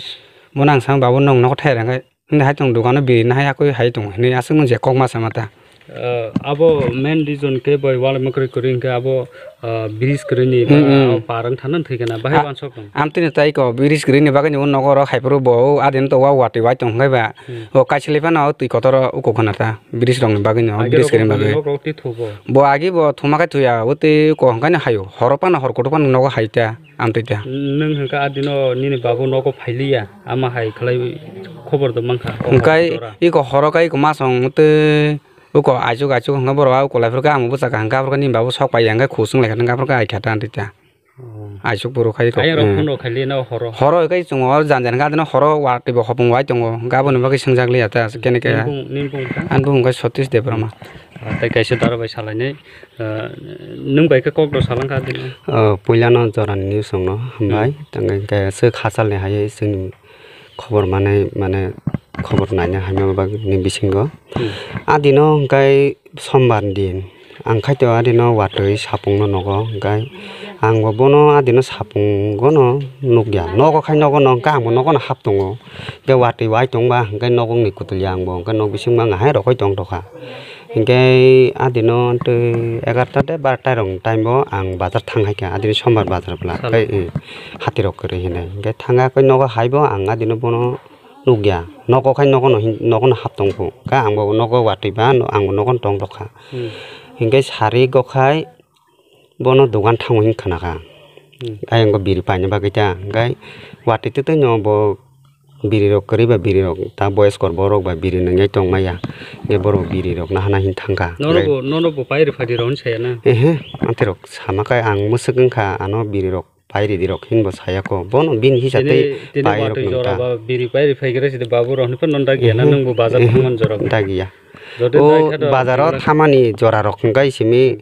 bono ang sao, "Babu, nwng nogo thai rw?" Hwnkhe, "Hindi hai tong dogano biri nai hai akoi hai tong," hinwi aswkno je kok ma sama ta. Ah, abo main reason khe bai walai ma kwrwi kwrwi hwnkhe abo, ah, bridge kwrwini Hmm, hmm. ba par wng thana thwi khana bahai Ah, wansok tong. Amtwino tai ko bridge kwrwini bagwi ni o nogo rok hai phuru bo o adin to wa watwi wai tong hwnkhe ba Hmm. o kaisili phano o twi kotor o uko khana ta. Bridge rokni bagwi no, Age bridge rokni rokni bagwi. Nok rok twi thugo. Bo agi bo thuma khe thuya, o twi ko hwnkhe no hayo. Horo phano hor kuthuk phano nogo hai ta, amtwi ta. Nwng hwnkhe adino nini babu nogo phailiya, ama hai khlai khobor do mankha. Hwnkhe iko horo khe iko masong twi uko aichuk aichuk hwnkhe borok uko lai phuru khe ang bwsa kaham khe aphuru khe nini babu sok pai ya hwnkhe khusung lai khe nang aphuru khe ai kha ta, amtwi ta. Oh. Aisuk borok hai kok. Ayang rok Hmm. phone rok khai liya na horo. Horo kai chungo, horo jan jan gadano horo watwi bo hopung wai tongo. Gaboni bagwi swngjak liya ta, kene ke. Nini bung, nini bung kha? Ani bung khe Satish Debbarma. Ah, tei kaisa dara bai salainai. Ah, nwng bai khe kok rok salang kha dino. Oh, puila no jora ni news rok no hambai. Hmm. Tang khe swk hachal ni hai chwngni khobor manai, mane khobor naina hamya bagwi ni bisingo. Hmm. Adino hwnkhe Sombar din ang khaito adino watwi sapungno nogo, hwnkhe ang bo bono adino sapungono nukya, nogo khai nogono, hwnkhe ang bo nogono hap tongo, hwnkhe watwi wai tongba, hwnkhe nogongni kutulya ang bo, hwnkhe nok bisingo ang hai rokoi tong tokha, hwnkhe adino twi egarta de barta rokni time o ang bazar thang hai kha, adini sombar bazar bwla, Salo. Tei, eh, hati rok kwrwi hinwi, hwnkhe thang khe nogo hai bo ang adino bono nukya, nogo khai nogono hin-, nogono hap tongkhu. Khe ang bo nogo watwi ba, ang bo nogono tong tokha. Hmm. Hinkhe sari gokhai bono dogan thango hin khna kha. Hmm. Ayang bo biri paina bagwi ta. Hinkhe watwi twtwi no bo biri rok kwrwi ba biri rok ta boyos kor borok ba biri nwngnai tong maya. Hinkhe borok biri rok nahana hin thang kha. Nono Hinkhe bo, nono bo pai rw phaidi rw hwn saya na? Ehe, amtwi rok sama khe ang mwswk wng kha ano biri rok. Pairi di rok hinbo saya ko, bono bini hisa tei tini pairok watwi nung jora ta. Ba biri pairi phai khe sidi babu rok hinpha non dagiya na, eh, nungbo bazar eh, thangmani jora bo. Dagiya. Jodi o dai kha do bazaro thamani jora rok hwnkhe simi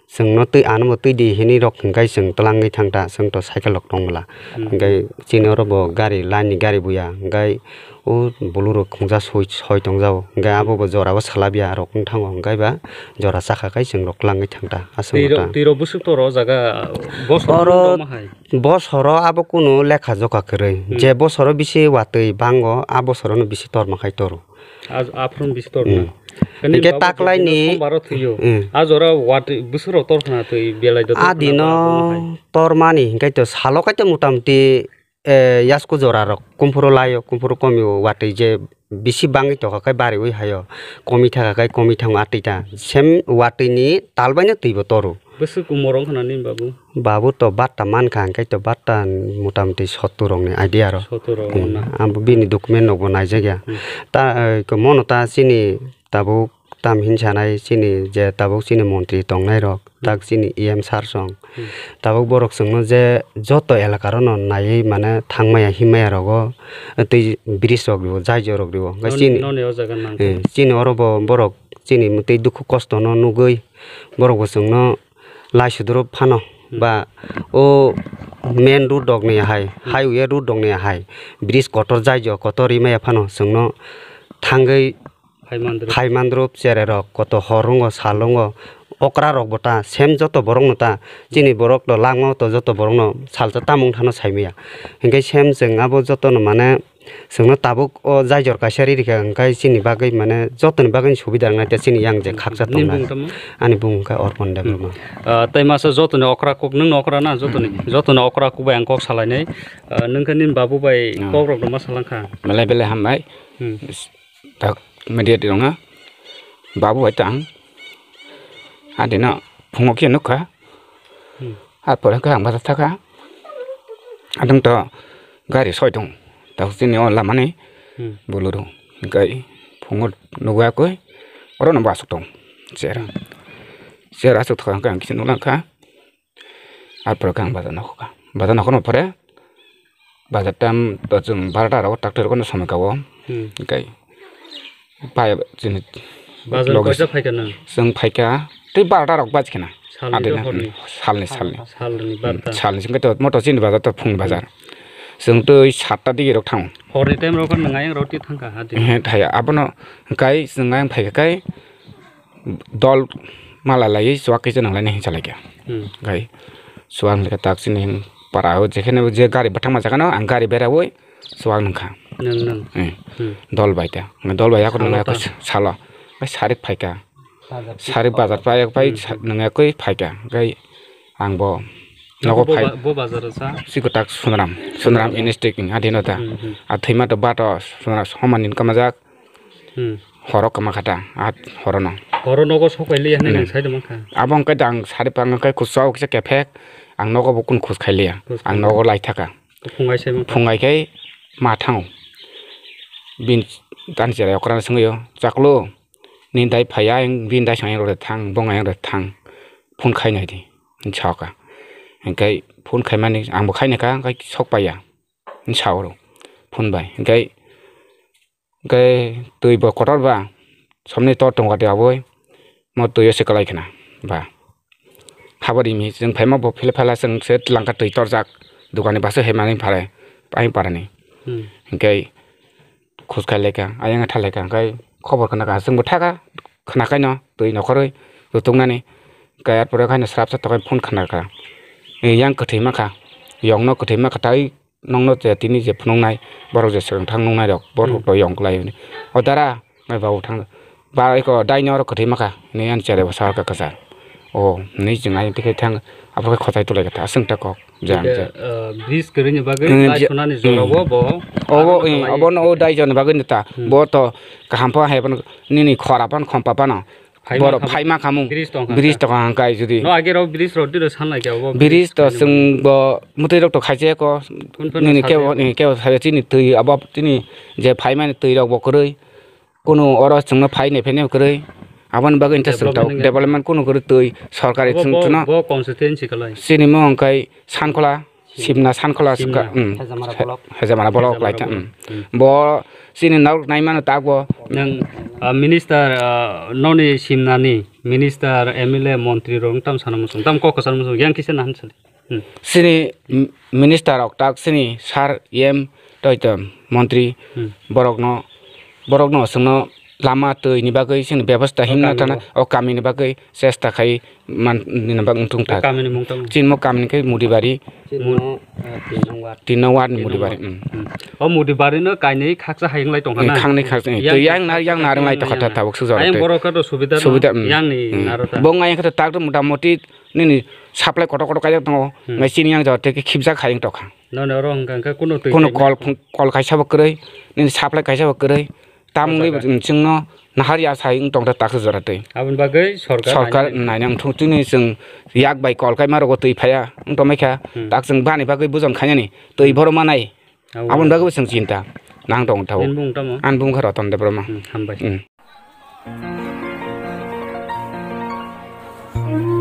chwngno twi, anobo twi di hinwi rok hwnkhe chwng twlangwi thang ta, chwng to cycle rok tong bwla. Hmm. Hwnkhe chini oro bo gari, line ni gari buya, hwnkhe O bulu rok khungsa soi, soi tong jago. Hwnkhe abo bo jora o salabya rok wng thango. Hwnkhe ba jora chakha khai chwng rok twlangwi thang ta. Aswk Twi rok, ta. Twi rok bwswk toro o jaga bosor Oro tongma hai. Bosoro abo kunu lekha jokha kwrwi. Hmm. Je bosoro bisi watwi bango, a bosorono bisi torma khai toro. A, aphuru bisi torma. Hmm. Kani Hwnkhe babu taklaini Sombar o thwiyo. Hmm. A jora watwi bwswk rok tor khna twi belai do tor khna Adino ba abo hai. Tormani hwnkhe to salo kai to motamuti eh, yasku jora rok kumphuru laio, kumphuru komio watwi je bisi bangwi tokha khe bariwi haio, komi thakha khe komi thango atwi ta. Sem watwi ni tal bai no twi bo toro. Bwswk umor wng khna nini babu? Babu to batta mankha, hwnkhe to batta motamuti sottur rok ni idea ro. Sottur rok Hmm, na. Ang bo bini document rok bo naijak ya. Hmm. Ta, eh, mono ta chini tabuk tam hin sanai chini je tabuk chini montri tongnai rok, tak chini E M sir song. Hmm. Tabuk borok chwngno je joto elaka rono naiwi mane thangmaya himmaya rogo tei bridge rok riwo, jaijo rok riwo. Hwnkhe Noni, chini, noni o jaga nang. Eh, chini oro bo borok chini tei dukhu kosto no nugwi borok bo chwngno lai suduro phano Hmm. ba o main road rok ni hai, Hmm. highway road rok ni hai bridge kotor jaijo kotor rimaya phano chwngno thangwi Phaimandrwp. Phaimandrwp, chererok, koto hor wngo, sal wngo, okra rok bo ta, same joto borok no ta, chini borok no langma o to joto borok no salsa tamung thano saimaya. Hinkhe same chwng abo joto no mane, chwngno tabuk o jaijor kaisa ri rikha, hinkhe chini bagwi mane, joto ni bagwi subida wngnai ta chini yang je khaksa Nini tongnai. Bung tamo? Ani bung khe Orpon Debbarma. Hmm. Ah, tei masa joto ni okra kuk, nwng no okra na joto ni? Hmm. Joto ni okra kuk bai ang kok salainai. Ah, nwng khe nini babu bai Hmm. kok rok no ma salangkha? Belai belai hambai. Hmm. Tak media di rong ha. Babu hai tang. Adi na phungo khe nukha. Hmm. Ar pore khe ang bazar thakha. Adung to gari soi tong. Tak sini o lamani. Hmm. Bolero. Gai phungo nugwa koi. Oro no basuk tong. Chera. Chera asuk thakha ang khe ang kisa nulangkha. Ar pore khe ang bazar nokho kha. Bazar nokho no pore bazar tam to chwng barota rogo tak twi rogo no somoi ka o. Hmm. Hinkhe pai chini Bazar loge kaisa phaikha nang? Chwng phaikha tei barota rok baji khana. Salni Adina, do horni? Salni, salni. Salni Hmm, barta. Salni singkhe to moto chini bazar to phungni bazar. Chwng twi satta digi rok thango. Horni time rok nang ayang roti thangkha hadi. Ehe, thaya. Abono kai chwng ayang phaikha kai dol mala laiwi chuwak kisa nang lainai hinsa laikha. Hmm. Gai chuwak nang kha tak chini para o jekheno je gari bwthangma jaga no ang gari beraui chuwak nang kha. Nang, nang. Hmm. Hmm. Dol bai ta. Dol bai yakho Salo nang ta. Salo. Bai sarik phaikha. Bazar. Sarik bazar pai pai Hmm. Nang yakoi phaikha. Gai ang bo Nogo nogo bo phai. Ba-, bo bazar o sa? Siko tak Sunram. Sunram Sunram. N S T king adino ta. Hmm, hmm. A thwima to bato Sunram soman in kamajak. Hmm. Horo kama khata. A horo no. Horo nogo sok pai liya hinwi Hmm. nang sai de mankha. Abo hwnkhe dang sari pang khe khusao kisa kephek. Ang nogo bo kun khus khai liya. Khus Ang khai nogo liya. Lai thaka. Phungai sai mankha. Phungai khai ma thango. Bin tan chera okra sungyo. Chaklo. Ni dai phaiya, bini dai song yang rode thang, bong yang rode thang. Phone khai nai di. Hinwi saoka. Hinkhai phone khaimani, ang bo khainai kha, hinkhai sok paiya. Hinwi sao ro. Phone bai. Hinkhai, hinkhai twi bo kotor ba. Somni tor tongo de aboi. Mo twi o se kwlai khna. Ba. Habari mi, chwng phaima bo phila phala chwng se langka twi torjak. Dukani baso hemani phare. Aing parani. Hmm. Hinkhai khus khai laikha, ayang tha laikha, hinkhai khobor khna kha, chwngbo thaka khna kaino twi nokhorwi rutuknani, kayar pore khaino srapsa tokhai phone khna kha, yang kwthwi mankha, yongno kwthwi mankha, tai nongno je tini je phunuknai, borok je swkang thang nuknai rok, borok Hmm. rok yong kwlai hwnwi, o dara, nai babu thang, ba eko daino oro kwthwi mankha, hinwi ani chwrai bo sa kha kwchar, o hinwi chwng ayang tikhe thang, aphuru khe khochai tulaikha ta, aswk ta kok. Jang, Hingke, jang. Ah, bridge kwrwini bagwi Hmm, tai je-, sunani hmm. Jorao bo Obo, abo eh, tonglaio. Obono o dai joni bagwi nita. Hmm. Bo to kaham pha hai phano nini khora phano khompa phano. Phaima Boro khamung. Phaima khamung. Bridge tongkha Bridge kha. Tongkha hangkai jodi. No age rok bridge rok dilo sanlai khe obo Bridge bridge to khainwi chwng bo mwtwi rok to khaijaya ko. Phun phun Nini kebo, sabi. Nini kebo sabi chini twi abo chini je phaimani twi rok bo kwrwi. Kunu oro chwngno phai nai phai nai kwrwi. Aboni bagwi hwnkhe chwng Development tok wngya. Development kunu kwrwi twi sorkari Abo chwng bo, chwngno bo constituency kwlai. Chini mo hwnkhe Sankhola, Sim-, Simna Sankhola Simna. Chwngkha, mm, Hajamara He-, block. Hajamara block Hajamara lai ta, block. Mm. Mm. Bo chini narwk naimano ta bo. Nang, ah, minister, ah, noni Simnani minister, M L A, montri rok tam sana muchung, tam kok sana muchung, yang kisa nahan sali. Hmm. Chini m-, minister rok tak chini sir, E M, toi to montri Hmm. borokno, borokno chwngno lama twi ni bagwi chini bebostha O himna kamio. Thana o kami ni bagwi chesta khai man ni bagwi wngthung O thak. Kami ni mung tamo? Chini mo kami ni khe Mudibari. Chini mo, eh, tin nong ward. Tin nong ward ni Tin nong Mudibari, ward. Hmm. Hmm. O Mudibari no kainwi khaksa hayung lai tongkha Eh, na? Khangni khaksa, eh, Yang twi yang na, yang khaksa narwng lai tongkha ta yang tabuk sujak Ayang twi. Borok kha to subida no, Subida, hmm. Yang ni Hmm. naro ta. Bo ngai khe tak to mota moti nini supply kotor kotor kaijak tongo, Hmm. nai chini yang jaga tei khe khibjak hai wng tongkha. Noni oro hwnkha hwnkhe kuno twi Kuno khaima kol phung-, kol kaisa bo kwrwi, nini supply kaisa bo kwrwi. Tamungwi O jaga. Chwngno nahar ya sai wng tongkha taksa jora twi. Aboni bagwi sorkar Sorkar naina naina wngthung chini chwng yak bai kol kaima rogo twi phaiya wng tongmai kha. Hmm. Tak chwng bani bagwi bujon khainani twi Hmm. Borok manai. Abo Aboni bagwi bo chwng chinta nang tong thago. Nini bung tamo? Ani bung kha Ratan Debbarma. Hmm, hambai. Hmm.